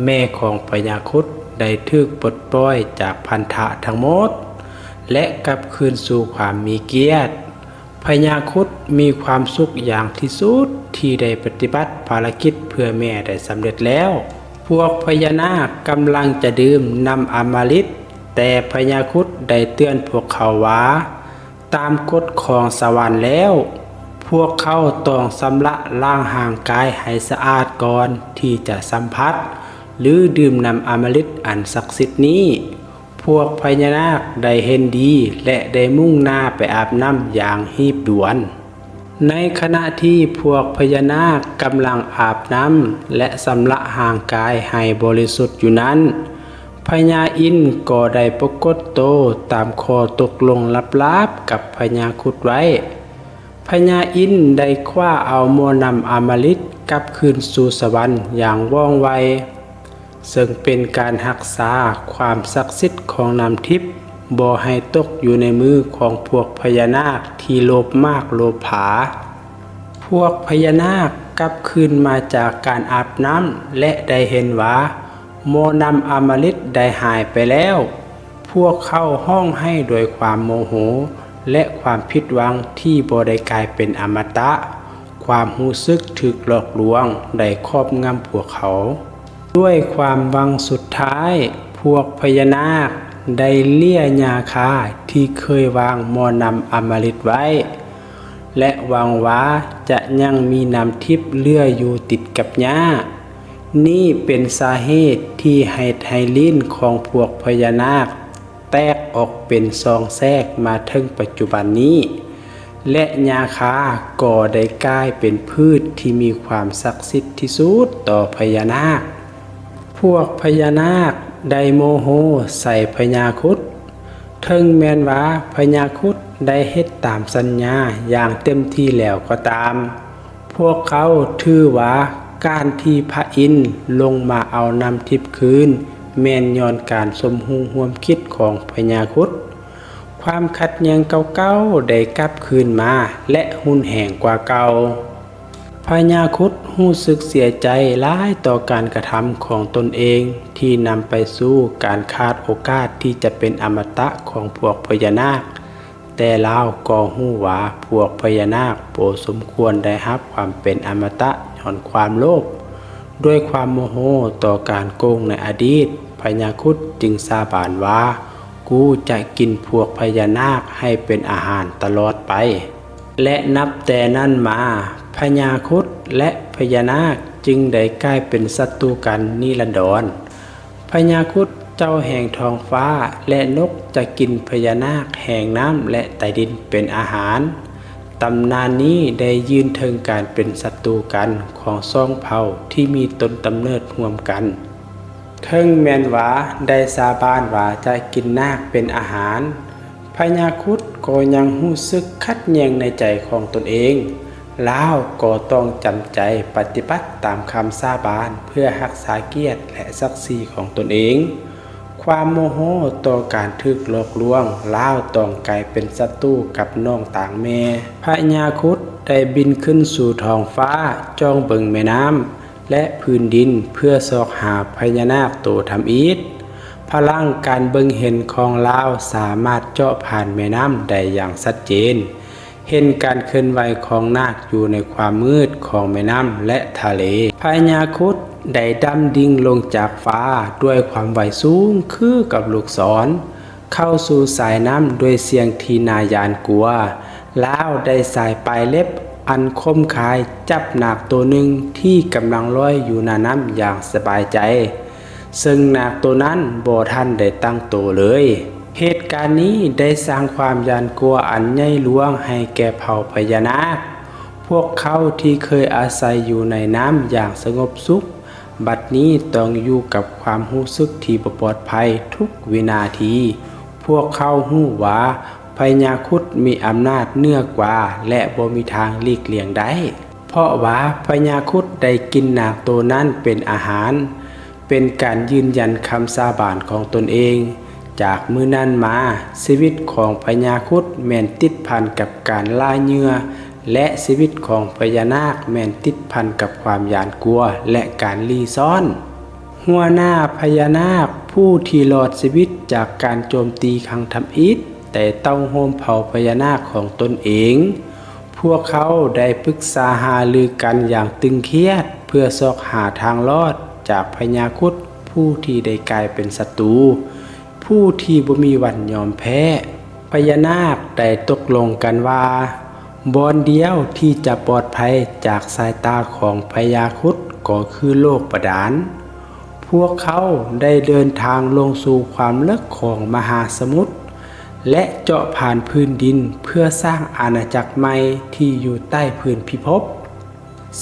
ແມ່ຂອງພະຍາຄຸດໄດ້ຖືກປົດປ່ອຍຈາກພັນທະທັງໝົດ ແລະ ກັບຄືນສູ່ຄວາມມີກຽດ. ພະຍາຄຸດມີຄວາມສຸກຢ່າງທີ່ສຸດທີ່ໄດ້ປະຕິບັດພາລະກິດເພື່ອແມ່ໄດ້ສຳເລັດແລ້ວ. ພວກພະຍານາກກຳລັງຈະດື່ມນ້ຳອຳມະລິດ, ແຕ່ພະຍາຄຸດໄດ້ເຕືອນພວກເຂົາວ່າ, ຕາມກົດຂອງສະຫວັນແລ້ວ, ພວກເຂົາຕ້ອງຊຳລະລ້າງຮ່າງກາຍໃຫ້ສະອາດກ່ອນທີ່ຈະສຳຜັດ ຫຼື ດື່ມນ້ຳອຳມະລິດອັນສັກສິດນີ້. ພວກພະຍານາກໄດ້ເຫັນດີ ແລະ ໄດ້ມຸ່ງໜ້າໄປອາບນ້ຳຢ່າງຮີບດ່ວນ. ໃນຂະນະທີ່ພວກພະຍານາກກຳລັງອາບນ້ຳ ແລະ ຊຳລະຮ່າງກາຍໃຫ້ບໍລິສຸດຢູ່ນັ້ນ, ພະຍາອິນກໍໄດ້ປາກົດໂຕຕາມຂໍ້ຕົກລົງລັບໆກັບພະຍາຄຸດໄວ້. ພະຍາອິນໄດ້ຄວ້າເອົາໝໍ້ນ້ຳອຳມະລິດກັບຄືນສູ່ສະຫວັນຢ່າງວ່ອງໄວ, ເຊິ່ງເປັນການຮັກສາຄວາມສັກສິດຂອງນ້ຳທິບບໍ່ໃຫ້ຕົກຢູ່ໃນມືຂອງພວກພະຍານາກທີ່ໂລບມາກໂລບຜາ. ພວກພະຍານາກກັບຄືນມາຈາກການອາບນ້ຳ ແລະ ໄດ້ເຫັນວ່າໝໍ້ນ້ຳອຳມະລິດໄດ້ຫາຍໄປແລ້ວ. ພວກເຂົາຮ້ອງໄຫ້ດ້ວຍຄວາມໂມໂຫ ແລະ ຄວາມຜິດຫວັງທີ່ບໍ່ໄດ້ກາຍເປັນອະມະຕະ. ຄວາມຮູ້ສຶກຖືກຫຼອກລວງໄດ້ຄອບງຳພວກເຂົາ. ດ້ວຍຄວາມຫວັງສຸດທ້າຍ, ພວກພະຍານາກໄດ້ເລຍຫຍ້າຄາທີ່ເຄີຍວາງໝໍ້ນ້ຳອຳມະລິດໄວ້ ແລະ ຫວັງວ່າຈະຍັງມີນ້ຳທິບເຫຼືອຢູ່ຕິດກັບຫຍ້າ. ນີ້ເປັນສາເຫດທີ່ເຮັດໃຫ້ລີ້ນຂອງພວກພະຍານາກແຕກອອກເປັນຊ່ອງແຊກມາເຖິງປັດຈຸບັນນີ້ ແລະ ຫຍ້າຄາກໍໄດ້ກາຍເປັນພືດທີ່ມີຄວາມສັກສິດທີ່ສຸດຕໍ່ພະຍານາກ. ພວກພະຍານາກໄດ້ໂມໂຫໃສ່ພະຍາຄຸດ. ເຖິງແມ່ນວ່າພະຍາຄຸດໄດ້ເຮັດຕາມສັນຍາຢ່າງເຕັມທີ່ແລ້ວກໍຕາມ, ພວກເຂົາຖືວ່າການທີ່ພະອິນລົງມາເອົານ້ຳທິບຄືນ ແມ່ນຍ້ອນການສົມຮູ້ຮ່ວມຄິດຂອງພະຍາຄຸດ. ຄວາມຂັດແຍ່ງເກົ່າໆໄດ້ກັບຄືນມາ ແລະ ຮຸນແຮງກວ່າເກົ່າ. ພະຍາຄຸດຮູ້ສຶກເສຍໃຈຫຼາຍຕໍ່ການກະທຳຂອງຕົນເອງ ທີ່ນຳໄປສູ່ການຂາດໂອກາດທີ່ຈະເປັນອະມະຕະຂອງພວກພະຍານາກ. ແຕ່ລາວກໍຮູ້ວ່າພວກພະຍານາກບໍ່ສົມຄວນໄດ້ຮັບຄວາມເປັນອະມະຕະຍ້ອນຄວາມໂລບ. ດ້ວຍຄວາມໂມໂຫຕໍ່ການໂກງໃນອະດີດ, ພະຍາຄຸດຈຶ່ງສາບານວ່າ, ກູຈະກິນພວກພະຍານາກໃຫ້ເປັນອາຫານຕະຫຼອດໄປ. ແລະ ນັບແຕ່ນັ້ນມາ, ພະຍາຄຸດ ແລະ ພະຍານາກຈຶ່ງໄດ້ກາຍເປັນສັດຕູກັນນິລັນດອນ. ພະຍາຄຸດເຈົ້າແຫ່ງທ້ອງຟ້າ ແລະ ນົກຈະກິນພະຍານາກແຫ່ງນ້ຳ ແລະ ໃຕ້ດິນເປັນອາຫານ. ຕຳນານນີ້ໄດ້ຢືນເທິງການເປັນສັດຕູກັນຂອງສອງເຜົ່າທີ່ມີຕົ້ນກຳເນີດຮ່ວມກັນ. ເຖິງແມ່ນວ່າໄດ້ສາບານວ່າຈະກິນນາກເປັນອາຫານ, ພະຍາຄຸດກໍຍັງຮູ້ສຶກຂັດແຍ່ງໃນໃຈຂອງຕົນເອງ. ລາວກໍຕ້ອງຈຳໃຈປະຕິບັດຕາມຄຳສາບານເພື່ອຮັກສາກຽດ ແລະ ສັກສີຂອງຕົນເອງ. ຄວາມໂມໂຫຕໍ່ການຖືກຫຼອກລວງ, ລາວຕ້ອງກາຍເປັນສັດຕູກັບນ້ອງຕ່າງແມ່. ພະຍາຄຸດໄດ້ບິນຂຶ້ນສູ່ທ້ອງຟ້າ, ຈ້ອງເບິ່ງແມ່ນ້ຳ ແລະ ພື້ນດິນເພື່ອຊອກຫາພະຍານາກໂຕທຳອິດ. ພະລັງການເບິ່ງເຫັນຂອງລາວສາມາດເຈາະຜ່ານແມ່ນ້ຳໄດ້ຢ່າງຊັດເຈນ, ເຫັນການເຄື່ອນໄຫວຂອງນາກຢູ່ໃນຄວາມມືດຂອງແມ່ນ້ຳ ແລະ ທະເລ. ພະຍາຄຸດໄດ້ດຳດິ້ງລົງຈາກຟ້າດ້ວຍຄວາມໄວສູງຄືກັບລູກສອນ, ເຂົ້າສູ່ສາຍນ້ຳດ້ວຍສຽງທີ່ໜ້າຢ້ານກົວ. ລາວໄດ້ສາຍປາຍເລັບອັນຄົມຄາຍຈັບນາກໂຕໜຶ່ງທີ່ກຳລັງລອຍຢູ່ໜ້ານ້ຳຢ່າງສະບາຍໃຈ, ເຊິ່ງນາກໂຕນັ້ນບໍ່ທັນໄດ້ຕັ້ງໂຕເລີຍ. ເຫດການນີ້ໄດ້ສ້າງຄວາມຢ້ານກົວອັນໃຫຍ່ຫຼວງໃຫ້ແກ່ເຜົ່າພະຍານາກ. ພວກເຂົາທີ່ເຄີຍອາໄສຢູ່ໃນນ້ຳຢ່າງສະຫງົບສຸກ, ບັດນີ້ຕ້ອງຢູ່ກັບຄວາມຮູ້ສຶກທີ່ບໍ່ປອດໄພທຸກວິນາທີ. ພວກເຂົາຮູ້ວ່າພະຍາຄຸດມີອຳນາດເໜືອກວ່າ ແລະ ບໍ່ມີທາງຫຼີກລ່ຽງໄດ້, ເພາະວ່າພະຍາຄຸດໄດ້ກິນນາກໂຕນັ້ນເປັນອາຫານ, ເປັນການຢືນຢັນຄຳສາບານຂອງຕົນເອງ. ຈາກມື້ນັ້ນມາ, ຊີວິດຂອງພະຍາຄຸດແມ່ນຕິດພັນກັບການລ່າເຫຍື່ອ ແລະ ຊີວິດຂອງພະຍານາກແມ່ນຕິດພັນກັບຄວາມຢ້ານກົວ ແລະ ການຫຼີ່ຊ້ອນ. ຫົວໜ້າພະຍານາກຜູ້ທີ່ລອດຊີວິດຈາກການໂຈມຕີຄັ້ງທຳອິດ ໄດ້ເຕົ້າໂຮມເຜົ່າພະຍານາກຂອງຕົນເອງ. ພວກເຂົາໄດ້ປຶກສາຫາລືກັນຢ່າງຕຶງຄຽດ ເພື່ອຊອກຫາທາງລອດຈາກພະຍາຄຸດຜູ້ທີ່ໄດ້ກາຍເປັນສັດຕູ. ຜູ້ທີ່ບໍ່ມີວັນຍອມແພ້. ພະຍານາກໄດ້ຕົກລົງກັນວ່າ ບ່ອນດຽວທີ່ຈະປອດໄພຈາກສາຍຕາຂອງພະຍາຄຸດກໍຄືໂລກບາດານ. ພວກເຂົາໄດ້ເດີນທາງລົງສູ່ຄວາມເລິກຂອງມະຫາສະໝຸດ ແລະ ເຈາະຜ່ານພື້ນດິນເພື່ອສ້າງອານາຈັກໃໝ່ທີ່ຢູ່ໃຕ້ພື້ນພິພົບ.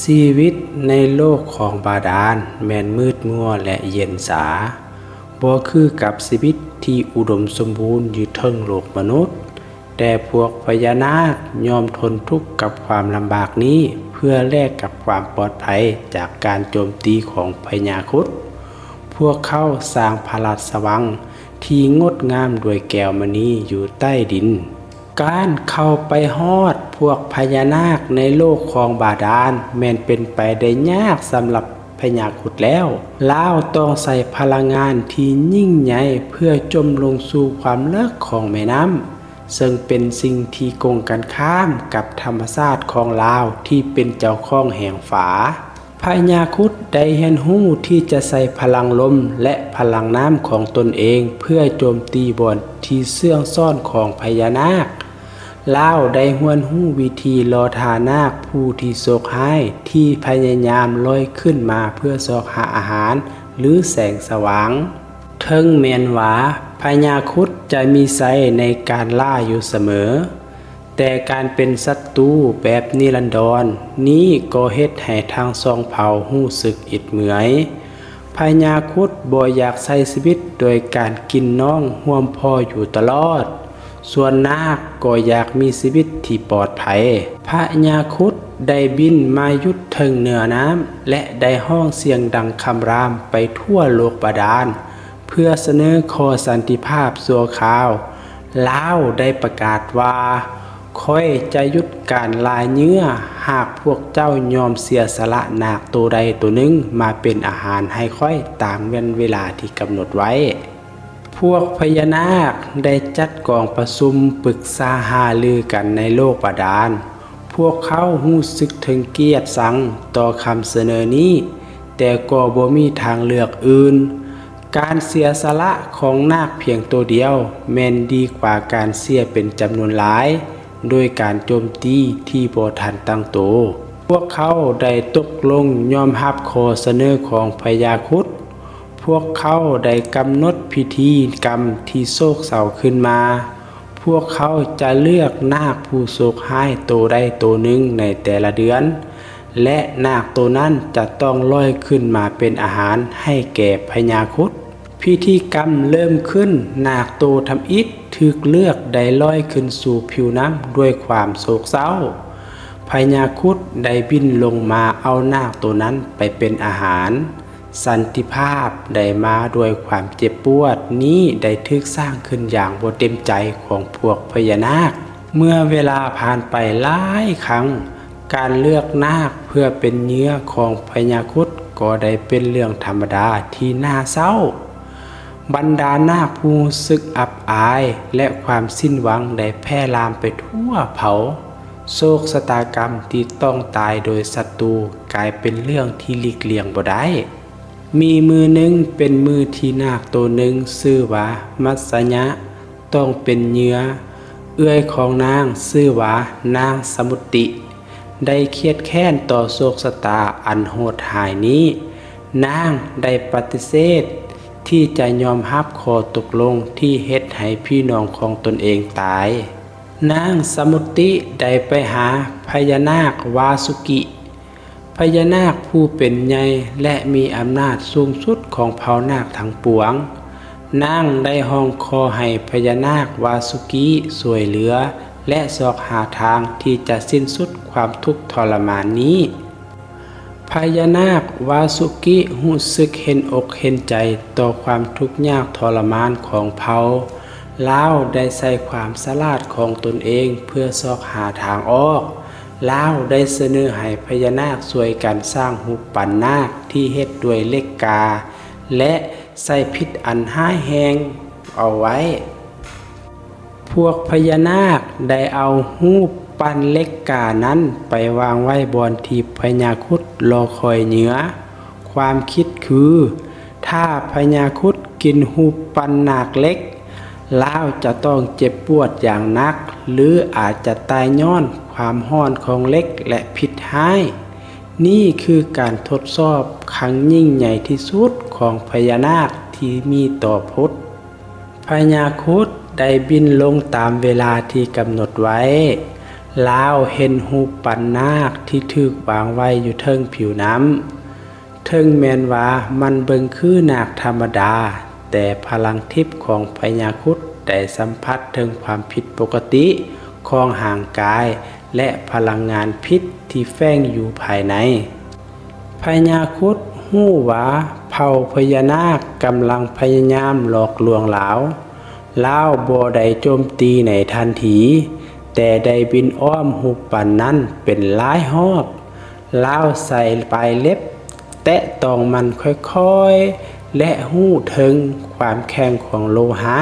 ຊີວິດໃນໂລກຂອງບາດານແມ່ນມືດມົວ ແລະ ເຢັນຊາ, ບໍ່ຄືກັບຊີວິດທີ່ອຸດົມສົມບູນຢູ່ເທິງໂລກມະນຸດ. ແຕ່ພວກພະຍານາກຍອມທົນທຸກກັບຄວາມລຳບາກນີ້ ເພື່ອແລກກັບຄວາມປອດໄພຈາກການໂຈມຕີຂອງພະຍາຄຸດ. ພວກເຂົາສ້າງພະລາຊະວັງທີ່ງົດງາມດ້ວຍແກ້ວມະນີຢູ່ໃຕ້ດິນ. ການເຂົ້າໄປຮອດພວກພະຍານາກໃນໂລກຂອງບາດານແມ່ນເປັນໄປໄດ້ຍາກສຳລັບພະຍາຄຸດແລ້ວ. ລາວຕ້ອງໃຊ້ພະລັງງານທີ່ຍິ່ງໃຫຍ່ເພື່ອຈົມລົງສູ່ຄວາມເລິກຂອງແມ່ນ້ຳ, ເຊິ່ງເປັນສິ່ງທີ່ກົງກັນຂ້າມກັບທຳມະຊາດຂອງລາວທີ່ເປັນເຈົ້າຂອງແຫ່ງຟ້າ. ພະຍາຄຸດໄດ້ຮຽນຮູ້ທີ່ຈະໃຊ້ພະລັງລົມ ແລະ ພະລັງນ້ຳຂອງຕົນເອງເພື່ອໂຈມຕີບ່ອນທີ່ເຊື່ອງຊ້ອນຂອງພະຍານາກ. ລາວໄດ້ຮຽນຮູ້ວິທີລໍຖ້ານາກຜູ້ທີ່ໂຊກຮ້າຍທີ່ພະຍາຍາມລອຍຂຶ້ນມາເພື່ອຊອກຫາອາຫານ ຫຼື ແສງສະຫວ່າງ. ເຖິງແມ່ນວ່າພະຍາຄຸດຈະມີໄຊໃນການລ່າຢູ່ສະເໝີ, ແຕ່ການເປັນສັດຕູແບບນິລັນດອນນີ້ກໍເຮັດໃຫ້ທັງສອງເຜົ່າຮູ້ສຶກອິດເມື່ອຍ. ພະຍາຄຸດບໍ່ຢາກໃຊ້ຊີວິດໂດຍການກິນນ້ອງຮ່ວມພໍ່ຢູ່ຕະຫຼອດ, ສ່ວນນາກກໍຢາກມີຊີວິດທີ່ປອດໄພ. ພະຍາຄຸດໄດ້ບິນມາຢຸດເທິງເໜືອນ້ຳ ແລະ ໄດ້ຮ້ອງສຽງດັງຄຳລາມໄປທົ່ວໂລກບາດານ ເພື່ອສະເໜີຂໍສັນຕິພາບຊົ່ວຄາວ. ລາວໄດ້ປະກາດວ່າ ຂ້ອຍຈະຢຸດການລ່າເຫຍື່ອ ຫາກພວກເຈົ້າຍອມເສຍສະຫຼະນາກໂຕໃດໂຕໜຶ່ງມາເປັນອາຫານໃຫ້ຂ້ອຍຕາມວັນເວລາທີ່ກຳນົດໄວ້. ພວກພະຍານາກໄດ້ຈັດກອງປະຊຸມປຶກສາຫາລືກັນໃນໂລກບາດານ. ພວກເຂົາຮູ້ສຶກເຖິງກຽດຊັງຕໍ່ຄຳສະເໜີນີ້, ແຕ່ກໍບໍ່ມີທາງເລືອກອື່ນ. ການເສຍສະຫຼະຂອງນາກພຽງໂຕດຽວ ແມ່ນດີກວ່າການເສຍເປັນຈຳນວນຫຼາຍ ໂດຍການໂຈມຕີທີ່ບໍ່ທັນຕັ້ງໂຕ. ພວກເຂົາໄດ້ຕົກລົງຍອມຮັບຂໍ້ສະເໜີຂອງພະຍາຄຸດ. ພວກເຂົາໄດ້ກຳນົດພິທີກຳທີ່ໂສກເສົ້າຂຶ້ນມາ. ພວກເຂົາຈະເລືອກນາກຜູ້ໂຊກຮ້າຍໂຕໃດໂຕໜຶ່ງໃນແຕ່ລະເດືອນ ແລະ ນາກໂຕນັ້ນຈະຕ້ອງລອຍຂຶ້ນມາເປັນອາຫານໃຫ້ແກ່ພະຍາຄຸດ. ພິທີກຳເລີ່ມຂຶ້ນ, ນາກໂຕທຳອິດຖືກເລືອກໄດ້ລອຍຂຶ້ນສູ່ຜິວນ້ຳດ້ວຍຄວາມໂສກເສົ້າ. ພະຍາຄຸດໄດ້ບິນລົງມາເອົານາກໂຕນັ້ນໄປເປັນອາຫານ. ສັນຕິພາບໄດ້ມາດ້ວຍຄວາມເຈັບປວດນີ້ໄດ້ຖືກສ້າງຂຶ້ນຢ່າງບໍ່ເຕັມໃຈຂອງພວກພະຍານາກ. ເມື່ອເວລາຜ່ານໄປຫຼາຍຄັ້ງ, ການເລືອກນາກເພື່ອເປັນເຫຍື່ອຂອງພະຍາຄຸດກໍໄດ້ເປັນເລື່ອງທຳມະດາທີ່ໜ້າເສົ້າ. ບັນດານາກຜູ້ຮູ້ສຶກອັບອາຍ ແລະ ຄວາມສິ້ນຫວັງໄດ້ແຜ່ລາມໄປທົ່ວເຜົ່າ. ໂຊກຊະຕາກຳທີ່ຕ້ອງຕາຍໂດຍສັດຕູກາຍເປັນເລື່ອງທີ່ຫຼີກລ່ຽງບໍ່ໄດ້. ມີມື້ໜຶ່ງເປັນມື້ທີ່ນາກໂຕໜຶ່ງຊື່ວ່າມັດສະຍະ ຕ້ອງເປັນເຫຍື່ອ. ເອື້ອຍຂອງນາງຊື່ວ່ານາງສະມຸດຕິ ໄດ້ຄຽດແຄ້ນຕໍ່ໂຊກຊະຕາອັນໂຫດຮ້າຍນີ້. ນາງໄດ້ປະຕິເສດທີ່ຈະຍອມຮັບຂໍ້ຕົກລົງທີ່ເຮັດໃຫ້ພີ່ນ້ອງຂອງຕົນເອງຕາຍ. ນາງສະມຸດຕິໄດ້ໄປຫາພະຍານາກວາສຸກິ. ພະຍານາກຜູ້ເປັນໃຫຍ່ ແລະ ມີອຳນາດສູງສຸດຂອງເຜົ່ານາກທັງປວງ. ນາງໄດ້ຮ້ອງຂໍໃຫ້ພະຍານາກວາສຸກິຊ່ວຍເຫຼືອ ແລະ ຊອກຫາທາງທີ່ຈະສິ້ນສຸດຄວາມທຸກທໍລະມານນີ້. ພະຍານາກວາສຸກິຮູ້ສຶກເຫັນອົກເຫັນໃຈຕໍ່ຄວາມທຸກຍາກທໍລະມານຂອງເຜົ່າ. ລາວໄດ້ໃຊ້ຄວາມສະຫຼາດຂອງຕົນເອງເພື່ອຊອກຫາທາງອອກ. ລາວໄດ້ສະເໜີໃຫ້ພະຍານາກຊ່ວຍກັນສ້າງຮູບປັນນາກທີ່ເຮັດດ້ວຍເຫຼັກກາ ແລະ ໃຊ້ພິດອັນຮ້າຍແຮງເອົາໄວ້. ພວກພະຍານາກໄດ້ເອົາຮູບປັ້ນເຫຼັກການັ້ນໄປວາງໄວ້ບ່ອນທີ່ພະຍາຄຸດລໍຄອຍເຫຍື່ອ. ຄວາມຄິດຄື ຖ້າພະຍາຄຸດກິນຮູບປັ້ນນາກເຫຼັກ, ລາວຈະຕ້ອງເຈັບປວດຢ່າງໜັກ ຫຼື ອາດຈະຕາຍຍ້ອນຄວາມຮ້ອນຂອງເຫຼັກ ແລະ ພິດຮ້າຍ. ນີ້ຄືການທົດສອບຄັ້ງຍິ່ງໃຫຍ່ທີ່ສຸດຂອງພະຍານາກທີ່ມີຕໍ່ຄົນ. ພະຍາຄຸດໄດ້ບິນລົງຕາມເວລາທີ່ກຳນົດໄວ້. ລາວເຫັນຮູບປັ້ນນາກທີ່ຖືກວາງໄວ້ຢູ່ເທິງຜິວນ້ຳ. ເຖິງແມ່ນວ່າມັນເບິ່ງຄືນາກທຳມະດາ, ແຕ່ພະລັງທິບຂອງພະຍາຄຸດໄດ້ສຳຜັດເຖິງຄວາມຜິດປົກກະຕິຂອງຮ່າງກາຍ ແລະ ພະລັງງານພິດທີ່ແຝງຢູ່ພາຍໃນ. ພະຍາຄຸດຮູ້ວ່າເຜົ່າພະຍານາກກຳລັງພະຍາຍາມຫຼອກລວງລາວ. ລາວບໍ່ໄດ້ໂຈມຕີໃນທັນທີ, ແຕ່ໄດ້ບິນອ້ອມຮູບປັ້ນນັ້ນເປັນຫຼາຍຮອບ. ລາວໃຊ້ປາຍເລັບແຕະຕ້ອງມັນຄ່ອຍໆ ແລະ ຮູ້ເຖິງຄວາມແຂງຂອງໂລຫະ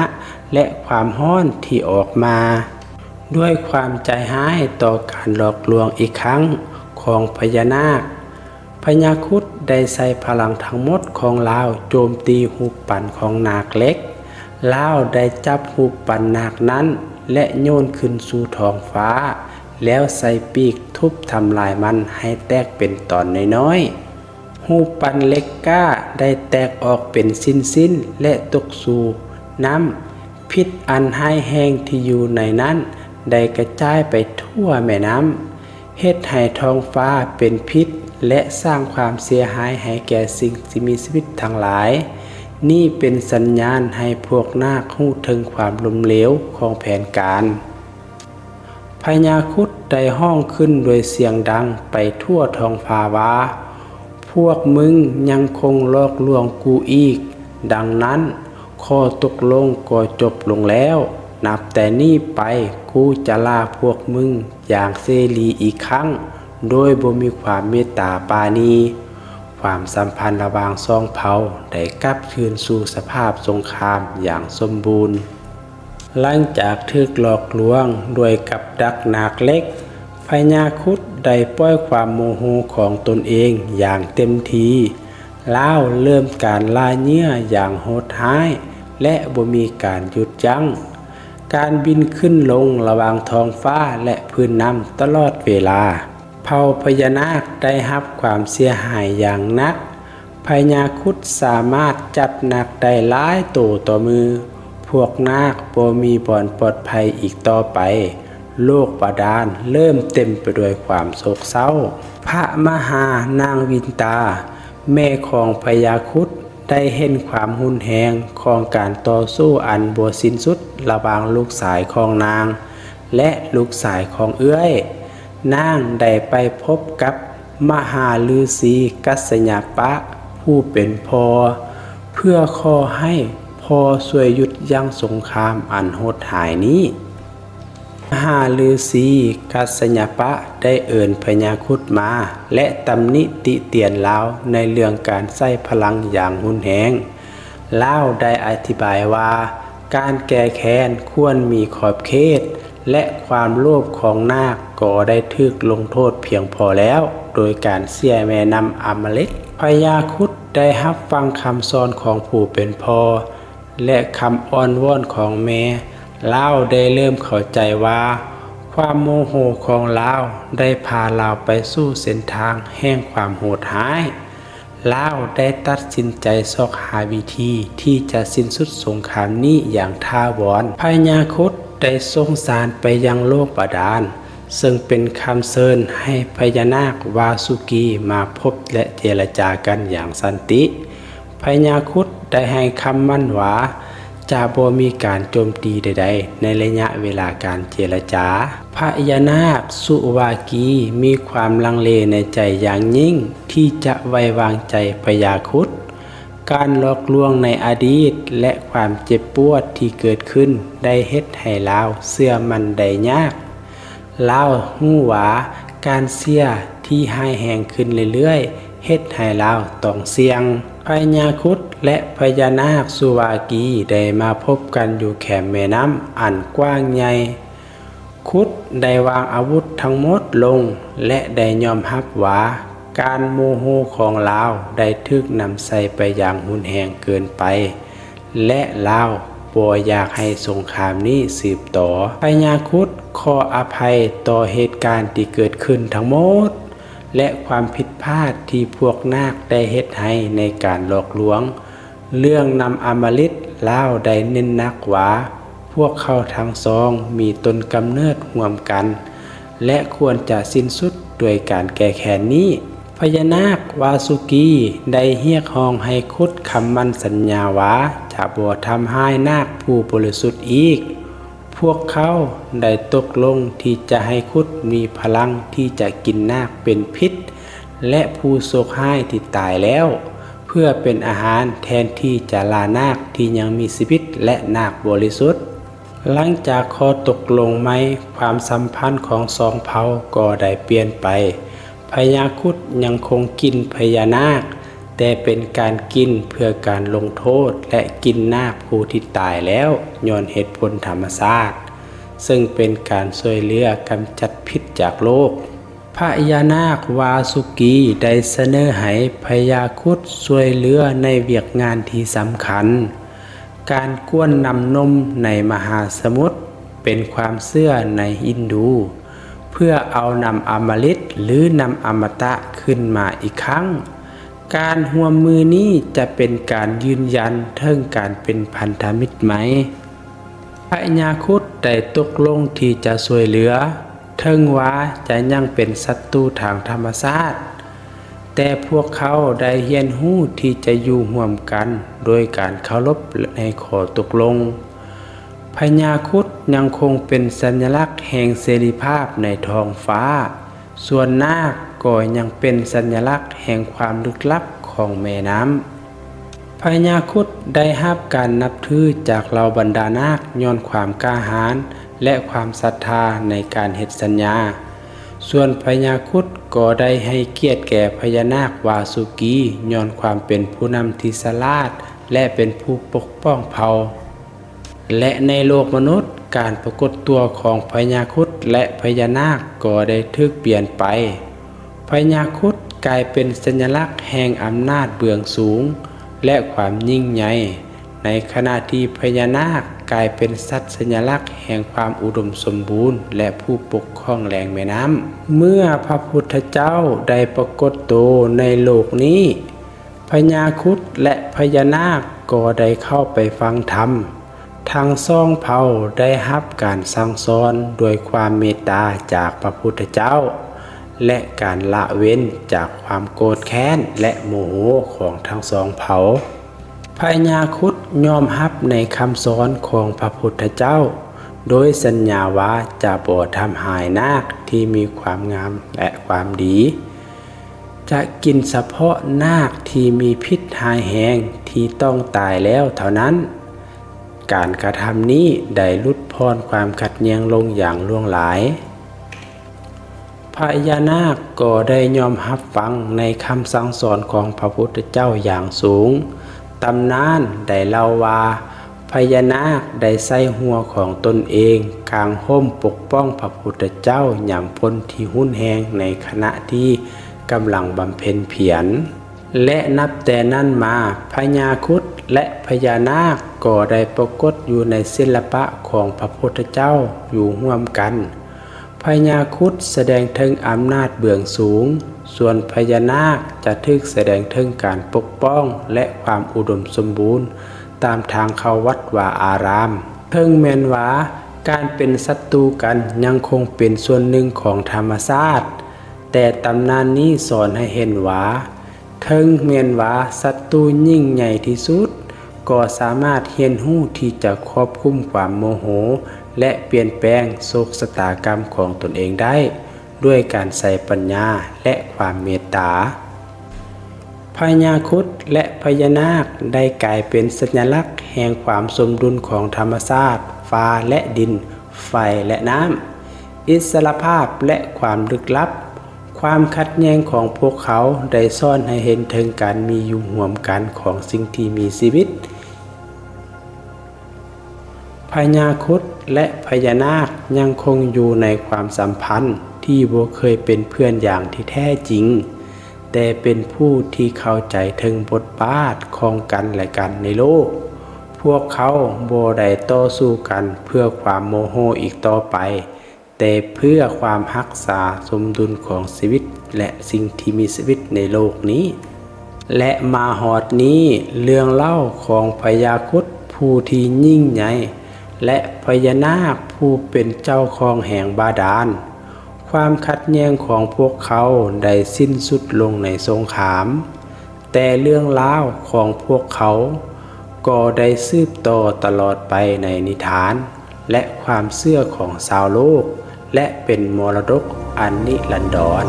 ແລະ ຄວາມຮ້ອນທີ່ອອກມາ. ດ້ວຍຄວາມໃຈຮ້າຍຕໍ່ການຫຼອກລວງອີກຄັ້ງຂອງພະຍານາກ, ພະຍາຄຸດໄດ້ໃຊ້ພະລັງທັງໝົດຂອງລາວໂຈມຕີຮູບປັ້ນຂອງນາກເຫຼັກ. ລາວໄດ້ຈັບຮູບປັ້ນນາກນັ້ນ ແລະ ໂຍນຂຶ້ນສູ່ທ້ອງຟ້າ, ແລ້ວໃຊ້ປີກທຸບທຳລາຍມັນໃຫ້ແຕກເປັນຕອນນ້ອຍໆ. ຮູບປັ້ນເຫຼັກກ້າໄດ້ແຕກອອກເປັນຊິ້ນໆ ແລະ ຕົກສູ່ນ້ຳ. ພິດອັນຮ້າຍແຮງທີ່ຢູ່ໃນນັ້ນໄດ້ກະຈາຍໄປທົ່ວແມ່ນ້ຳ, ເຮັດໃຫ້ທ້ອງຟ້າເປັນພິດ ແລະ ສ້າງຄວາມເສຍຫາຍໃຫ້ແກ່ສິ່ງທີ່ມີຊີວິດທັງຫຼາຍ. ນີ້ເປັນສັນຍານໃຫ້ພວກນາກຮູ້ເຖິງຄວາມລົ້ມເຫຼວຂອງແຜນການ. ພະຍາຄຸດໄດ້ຮ້ອງຂຶ້ນດ້ວຍສຽງດັງໄປທົ່ວທ້ອງຟ້າວ່າ, ພວກມຶງຍັງຄົງຫຼອກລວງກູອີກ, ດັ່ງນັ້ນ ຂໍ້ຕົກລົງກໍຈົບລົງແລ້ວ. ນັບແຕ່ນີ້ໄປ ກູຈະລ່າພວກມຶງຢ່າງເສລີອີກຄັ້ງ ໂດຍບໍ່ມີຄວາມເມດຕາປານີ. ຄວາມສຳພັນລະຫວ່າງສອງເຜົ່າໄດ້ກັບຄືນສູ່ສະພາບສົງຄາມຢ່າງສົມບູນ. ຫຼັງຈາກຖືກຫຼອກລວງດ້ວຍກັບດັກໜາກເຫຼັກ, ພະຍາຄຸດໄດ້ປ່ອຍຄວາມໂມໂຫຂອງຕົນເອງຢ່າງເຕັມທີ່. ລາວເລີ່ມການລ່າເຫຍື່ອຢ່າງໂຫດຮ້າຍ ແລະ ບໍ່ມີການຢຸດຢັ້ງ. ການບິນຂຶ້ນລົງລະຫວ່າງທ້ອງຟ້າ ແລະ ພື້ນນ້ຳຕະຫຼອດເວລາ. ເຜົ່າພະຍານາກໄດ້ຮັບຄວາມເສຍຫາຍຢ່າງໜັກ. ພະຍາຄຸດສາມາດຈັບນາກໄດ້ຫຼາຍໂຕຕໍ່ມື. ພວກນາກບໍ່ມີບ່ອນປອດໄພອີກຕໍ່ໄປ. ໂລກບາດານເລີ່ມເຕັມໄປດ້ວຍຄວາມໂສກເສົ້າ. ພະມະຫານາງວິນຕາ, ແມ່ຂອງພະຍາຄຸດ, ໄດ້ເຫັນຄວາມຮຸນແຮງຂອງການຕໍ່ສູ້ອັນບໍ່ສິ້ນສຸດລະຫວ່າງລູກຊາຍຂອງນາງ ແລະ ລູກຊາຍຂອງເອື້ອຍ. ນາງໄດ້ໄປພົບກັບມະຫາລືສີກັດສະຍະປະ ຜູ້ເປັນພໍ່ ເພື່ອຂໍໃຫ້ພໍ່ຊ່ວຍຢຸດຢັ້ງສົງຄາມອັນໂຫດຮ້າຍນີ້. ມະຫາລືສີກັດສະຍະປະໄດ້ເອີ້ນພະຍາຄຸດມາ ແລະ ຕຳໜິຕິຕຽນລາວໃນເລື່ອງການໃຊ້ພະລັງຢ່າງຮຸນແຮງ. ລາວໄດ້ອະທິບາຍວ່າ ການແກ້ແຄ້ນຄວນມີຂອບເຂດ ແລະ ຄວາມໂລບຂອງນາກກໍໄດ້ຖືກລົງໂທດພຽງພໍແລ້ວ ໂດຍການເສຍແມ່ນ້ຳອາມາລິດ. ພະຍາຄຸດໄດ້ຮັບຟັງຄຳສອນຂອງຜູ້ເປັນພໍ່ ແລະ ຄຳອ້ອນວອນຂອງແມ່, ລາວໄດ້ເລີ່ມເຂົ້າໃຈວ່າ ຄວາມໂມໂຫຂອງລາວໄດ້ພາລາວໄປສູ່ເສັ້ນທາງແຫ່ງຄວາມໂຫດຮ້າຍ. ລາວໄດ້ຕັດສິນໃຈຊອກຫາວິທີທີ່ຈະສິ້ນສຸດສົງຄາມນີ້ຢ່າງຖາວອນ. ພະຍາຄຸດໄດ້ສົ່ງສານໄປຍັງໂລກບາດານ, ເຊິ່ງເປັນຄຳເຊີນໃຫ້ພະຍານາກວາສຸກີມາພົບ ແລະ ເຈລະຈາກັນຢ່າງສັນຕິ. ພະຍາຄຸດໄດ້ໃຫ້ຄຳໝັ້ນວ່າ ຈະບໍ່ມີການໂຈມຕີໃດໆໃນໄລຍະເວລາການເຈລະຈາ. ພະຍານາກສຸວາກີມີຄວາມລັງເລໃນໃຈຢ່າງຍິ່ງທີ່ຈະໄວ້ວາງໃຈພະຍາຄຸດ. ການຫຼອກລວງໃນອະດີດ ແລະ ຄວາມເຈັບປວດທີ່ເກີດຂຶ້ນໄດ້ເຮັດໃຫ້ລາວເຊື່ອໝັ້ນໄດ້ຍາກ. ລາວຮູ້ວ່າການເສຍທີ່ຮ້າຍແຮງຂຶ້ນເລື້ອຍໆ ເຮັດໃຫ້ລາວຕ້ອງສ່ຽງ. ພະຍາຄຸດ ແລະ ພະຍານາກສຸວາກີໄດ້ມາພົບກັນຢູ່ແຄມແມ່ນ້ຳອັນກວ້າງໃຫຍ່. ຄຸດໄດ້ວາງອາວຸດທັງໝົດລົງ ແລະ ໄດ້ຍອມຮັບວ່າການໂມໂຫຂອງລາວໄດ້ຖືກນຳໃຊ້ໄປຢ່າງຮຸນແຮງເກີນໄປ. ແລະ ລາວບໍ່ຢາກໃຫ້ສົງຄາມນີ້ສືບຕໍ່. ພະຍາຄຸດຂໍອະໄພຕໍ່ເຫດການທີ່ເກີດຂຶ້ນທັງໝົດ ແລະ ຄວາມຜິດພາດທີ່ພວກນາກໄດ້ເຮັດໃຫ້ໃນການຫຼອກລວງ. ເລື່ອງນ້ຳອາມາລິດ, ລາວໄດ້ເນັ້ນໜັກວ່າ ພວກເຂົາທັງສອງມີຕົ້ນກຳເນີດຮ່ວມກັນ ແລະ ຄວນຈະສິ້ນສຸດດ້ວຍການແກ້ແຄ້ນນີ້. ພະຍານາກວາສຸກີໄດ້ຮຽກຮ້ອງໃຫ້ຄຸດຄຳໝັ້ນສັນຍາວ່າຈະບໍ່ທຳຮ້າຍນາກຜູ້ບໍລິສຸດອີກ. ພວກເຂົາໄດ້ຕົກລົງທີ່ຈະໃຫ້ຄຸດມີພະລັງທີ່ຈະກິນນາກເປັນພິດ ແລະ ຜູ້ໂຊກຮ້າຍທີ່ຕາຍແລ້ວ ເພື່ອເປັນອາຫານແທນທີ່ຈະລ່ານາກທີ່ຍັງມີຊີວິດ ແລະ ນາກບໍລິສຸດ. ຫຼັງຈາກຂໍ້ຕົກລົງໃໝ່, ຄວາມສຳພັນຂອງສອງເຜົ່າກໍໄດ້ປ່ຽນໄປ. ພະຍາຄຸດຍັງຄົງກິນພະຍານາກ, ແຕ່ເປັນການກິນເພື່ອການລົງໂທດ ແລະ ກິນນາກຜູ້ທີ່ຕາຍແລ້ວຍ້ອນເຫດຜົນທຳມະຊາດ, ເຊິ່ງເປັນການຊ່ວຍເຫຼືອກຳຈັດພິດຈາກໂລກ. ພະຍານາກວາສຸກີໄດ້ສະເໜີໃຫ້ພະຍາຄຸດຊ່ວຍເຫຼືອໃນວຽກງານທີ່ສຳຄັນ. ການກວນນ້ຳນົມໃນມະຫາສະໝຸດເປັນຄວາມເຊື່ອໃນຮິນດູ ເພື່ອເອົານ້ຳອຳມະລິດ ຫຼື ນ້ຳອະມະຕະຂຶ້ນມາອີກຄັ້ງ. ການຮ່ວມມືນີ້ຈະເປັນການຢືນຢັນເຖິງການເປັນພັນທະມິດໃໝ່. ພະຍາຄຸດໄດ້ຕົກລົງທີ່ຈະຊ່ວຍເຫຼືອ, ເຖິງວ່າຈະຍັງເປັນສັດຕູທາງທຳມະຊາດ, ແຕ່ພວກເຂົາໄດ້ຮຽນຮູ້ທີ່ຈະຢູ່ຮ່ວມກັນໂດຍການເຄົາລົບໃນຂໍ້ຕົກລົງ. ພະຍາຄຸດຍັງຄົງເປັນສັນຍະລັກແຫ່ງເສລີພາບໃນທ້ອງຟ້າ, ສ່ວນນາກກໍຍັງເປັນສັນຍະລັກແຫ່ງຄວາມລຶກລັບຂອງແມ່ນ້ຳ. ພະຍາຄຸດໄດ້ຮັບການນັບຖືຈາກເຫຼົ່າບັນດານາກຍ້ອນຄວາມກ້າຫານ ແລະ ຄວາມສັດທາໃນການເຮັດສັນຍາ. ສ່ວນພະຍາຄຸດກໍໄດ້ໃຫ້ກຽດແກ່ພະຍານາກວາສຸກີຍ້ອນຄວາມເປັນຜູ້ນຳທີ່ສະຫຼາດ ແລະ ເປັນຜູ້ປົກປ້ອງເຜົ່າ. ແລະ ໃນໂລກມະນຸດ, ການປາກົດຕົວຂອງພະຍາຄຸດ ແລະ ພະຍານາກກໍໄດ້ຖືກປ່ຽນໄປ. ພະຍາຄຸດກາຍເປັນສັນຍະລັກແຫ່ງອຳນາດເບື້ອງສູງ ແລະ ຄວາມຍິ່ງໃຫຍ່, ໃນຂະນະທີ່ພະຍານາກກາຍເປັນສັດສັນຍະລັກແຫ່ງຄວາມອຸດົມສົມບູນ ແລະ ຜູ້ປົກຄອງແຫຼ່ງແມ່ນ້ຳ. ເມື່ອພະພຸດທະເຈົ້າໄດ້ປາກົດໂຕໃນໂລກນີ້, ພະຍາຄຸດ ແລະ ພະຍານາກກໍໄດ້ເຂົ້າໄປຟັງທຳ. ທັງສອງເຜົ່າໄດ້ຮັບການສັ່ງສອນດ້ວຍຄວາມເມດຕາຈາກພະພຸດທະເຈົ້າ ແລະ ການລະເວັ້ນຈາກຄວາມໂກດແຄ້ນ ແລະ ໂມໂຫຂອງທັງສອງເຜົ່າ. ພະຍາຄຸດຍອມຮັບໃນຄຳສອນຂອງພະພຸດທະເຈົ້າ ໂດຍສັນຍາວ່າຈະບໍ່ທຳຮ້າຍນາກທີ່ມີຄວາມງາມ ແລະ ຄວາມດີ. ຈະກິນສະເພາະນາກທີ່ມີພິດຮ້າຍແຮງທີ່ຕ້ອງຕາຍແລ້ວເທົ່ານັ້ນ. ການກະທຳນີ້ໄດ້ຫຼຸດຜ່ອນຄວາມຂັດແຍ່ງລົງຢ່າງຫຼວງຫຼາຍ. ພະຍານາກກໍໄດ້ຍອມຮັບຟັງໃນຄຳສັ່ງສອນຂອງພະພຸດທະເຈົ້າຢ່າງສູງ. ຕຳນານໄດ້ເລົ່າວ່າ ພະຍານາກໄດ້ໃຊ້ຫົວຂອງຕົນເອງກາງຮົ່ມປົກປ້ອງພະພຸດທະເຈົ້າຍາມຝົນທີ່ຮຸນແຮງໃນຂະນະທີ່ກຳລັງບຳເພັນພຽນ. ແລະ ນັບແຕ່ນັ້ນມາ, ພະຍາຄຸດ ແລະ ພະຍານາກກໍໄດ້ປາກົດຢູ່ໃນສິລະປະຂອງພະພຸດທະເຈົ້າຢູ່ຮ່ວມກັນ. ພະຍາຄຸດສະແດງເຖິງອຳນາດເບື້ອງສູງ, ສ່ວນພະຍານາກຈະຖືກສະແດງເຖິງການປົກປ້ອງ ແລະ ຄວາມອຸດົມສົມບູນຕາມທາງເຂົ້າວັດວາອາຣາມ. ເຖິງແມ່ນວ່າການເປັນສັດຕູກັນຍັງຄົງເປັນສ່ວນໜຶ່ງຂອງທຳມະຊາດ, ແຕ່ຕຳນານນີ້ສອນໃຫ້ເຫັນວ່າ ເຖິງແມ່ນວ່າສັດຕູຍິ່ງໃຫຍ່ທີ່ສຸດ ກໍສາມາດຮຽນຮູ້ທີ່ຈະຄວບຄຸມຄວາມໂມໂຫ ແລະ ປ່ຽນແປງໂຊກຊະຕາກຳຂອງຕົນເອງໄດ້ ດ້ວຍການໃຊ້ປັນຍາ ແລະ ຄວາມເມດຕາ. ພະຍາຄຸດ ແລະ ພະຍານາກໄດ້ກາຍເປັນສັນຍະລັກແຫ່ງຄວາມສົມດຸນຂອງທຳມະຊາດ, ຟ້າ ແລະ ດິນ, ໄຟ ແລະ ນ້ຳ, ອິດສະຫຼະພາບ ແລະ ຄວາມລຶກລັບ. ຄວາມຂັດແຍ່ງຂອງພວກເຂົາໄດ້ສອນໃຫ້ເຫັນເຖິງການມີຢູ່ຮ່ວມກັນຂອງສິ່ງທີ່ມີຊີວິດ. ພະຍາຄຸດ ແລະ ພະຍານາກຍັງຄົງຢູ່ໃນຄວາມສຳພັນທີ່ບໍ່ເຄີຍເປັນເພື່ອນຢ່າງທີ່ແທ້ຈິງ, ແຕ່ເປັນຜູ້ທີ່ເຂົ້າໃຈເຖິງບົດບາດຂອງກັນແລະກັນໃນໂລກ. ພວກເຂົາບໍ່ໄດ້ຕໍ່ສູ້ກັນເພື່ອຄວາມໂມໂຫອີກຕໍ່ໄປ, ແຕ່ເພື່ອຄວາມຮັກສາສົມດຸນຂອງຊີວິດ ແລະ ສິ່ງທີ່ມີຊີວິດໃນໂລກນີ້. ແລະ ມາຮອດນີ້, ເລື່ອງເລົ່າຂອງພະຍາຄຸດຜູ້ທີ່ຍິ່ງໃຫຍ່ ແລະ ພະຍານາກຜູ້ເປັນເຈົ້າຂອງແຫ່ງບາດານ. ຄວາມຂັດແຍ່ງຂອງພວກເຂົາໄດ້ສິ້ນສຸດລົງໃນສົງຄາມ. ແຕ່ເລື່ອງລາວຂອງພວກເຂົາກໍໄດ້ສືບຕໍ່ຕະຫຼອດໄປໃນນິທານ ແລະ ຄວາມເຊື່ອຂອງຊາວໂລກ ແລະ ເປັນມໍລະດົກອັນນິລັນດອນ.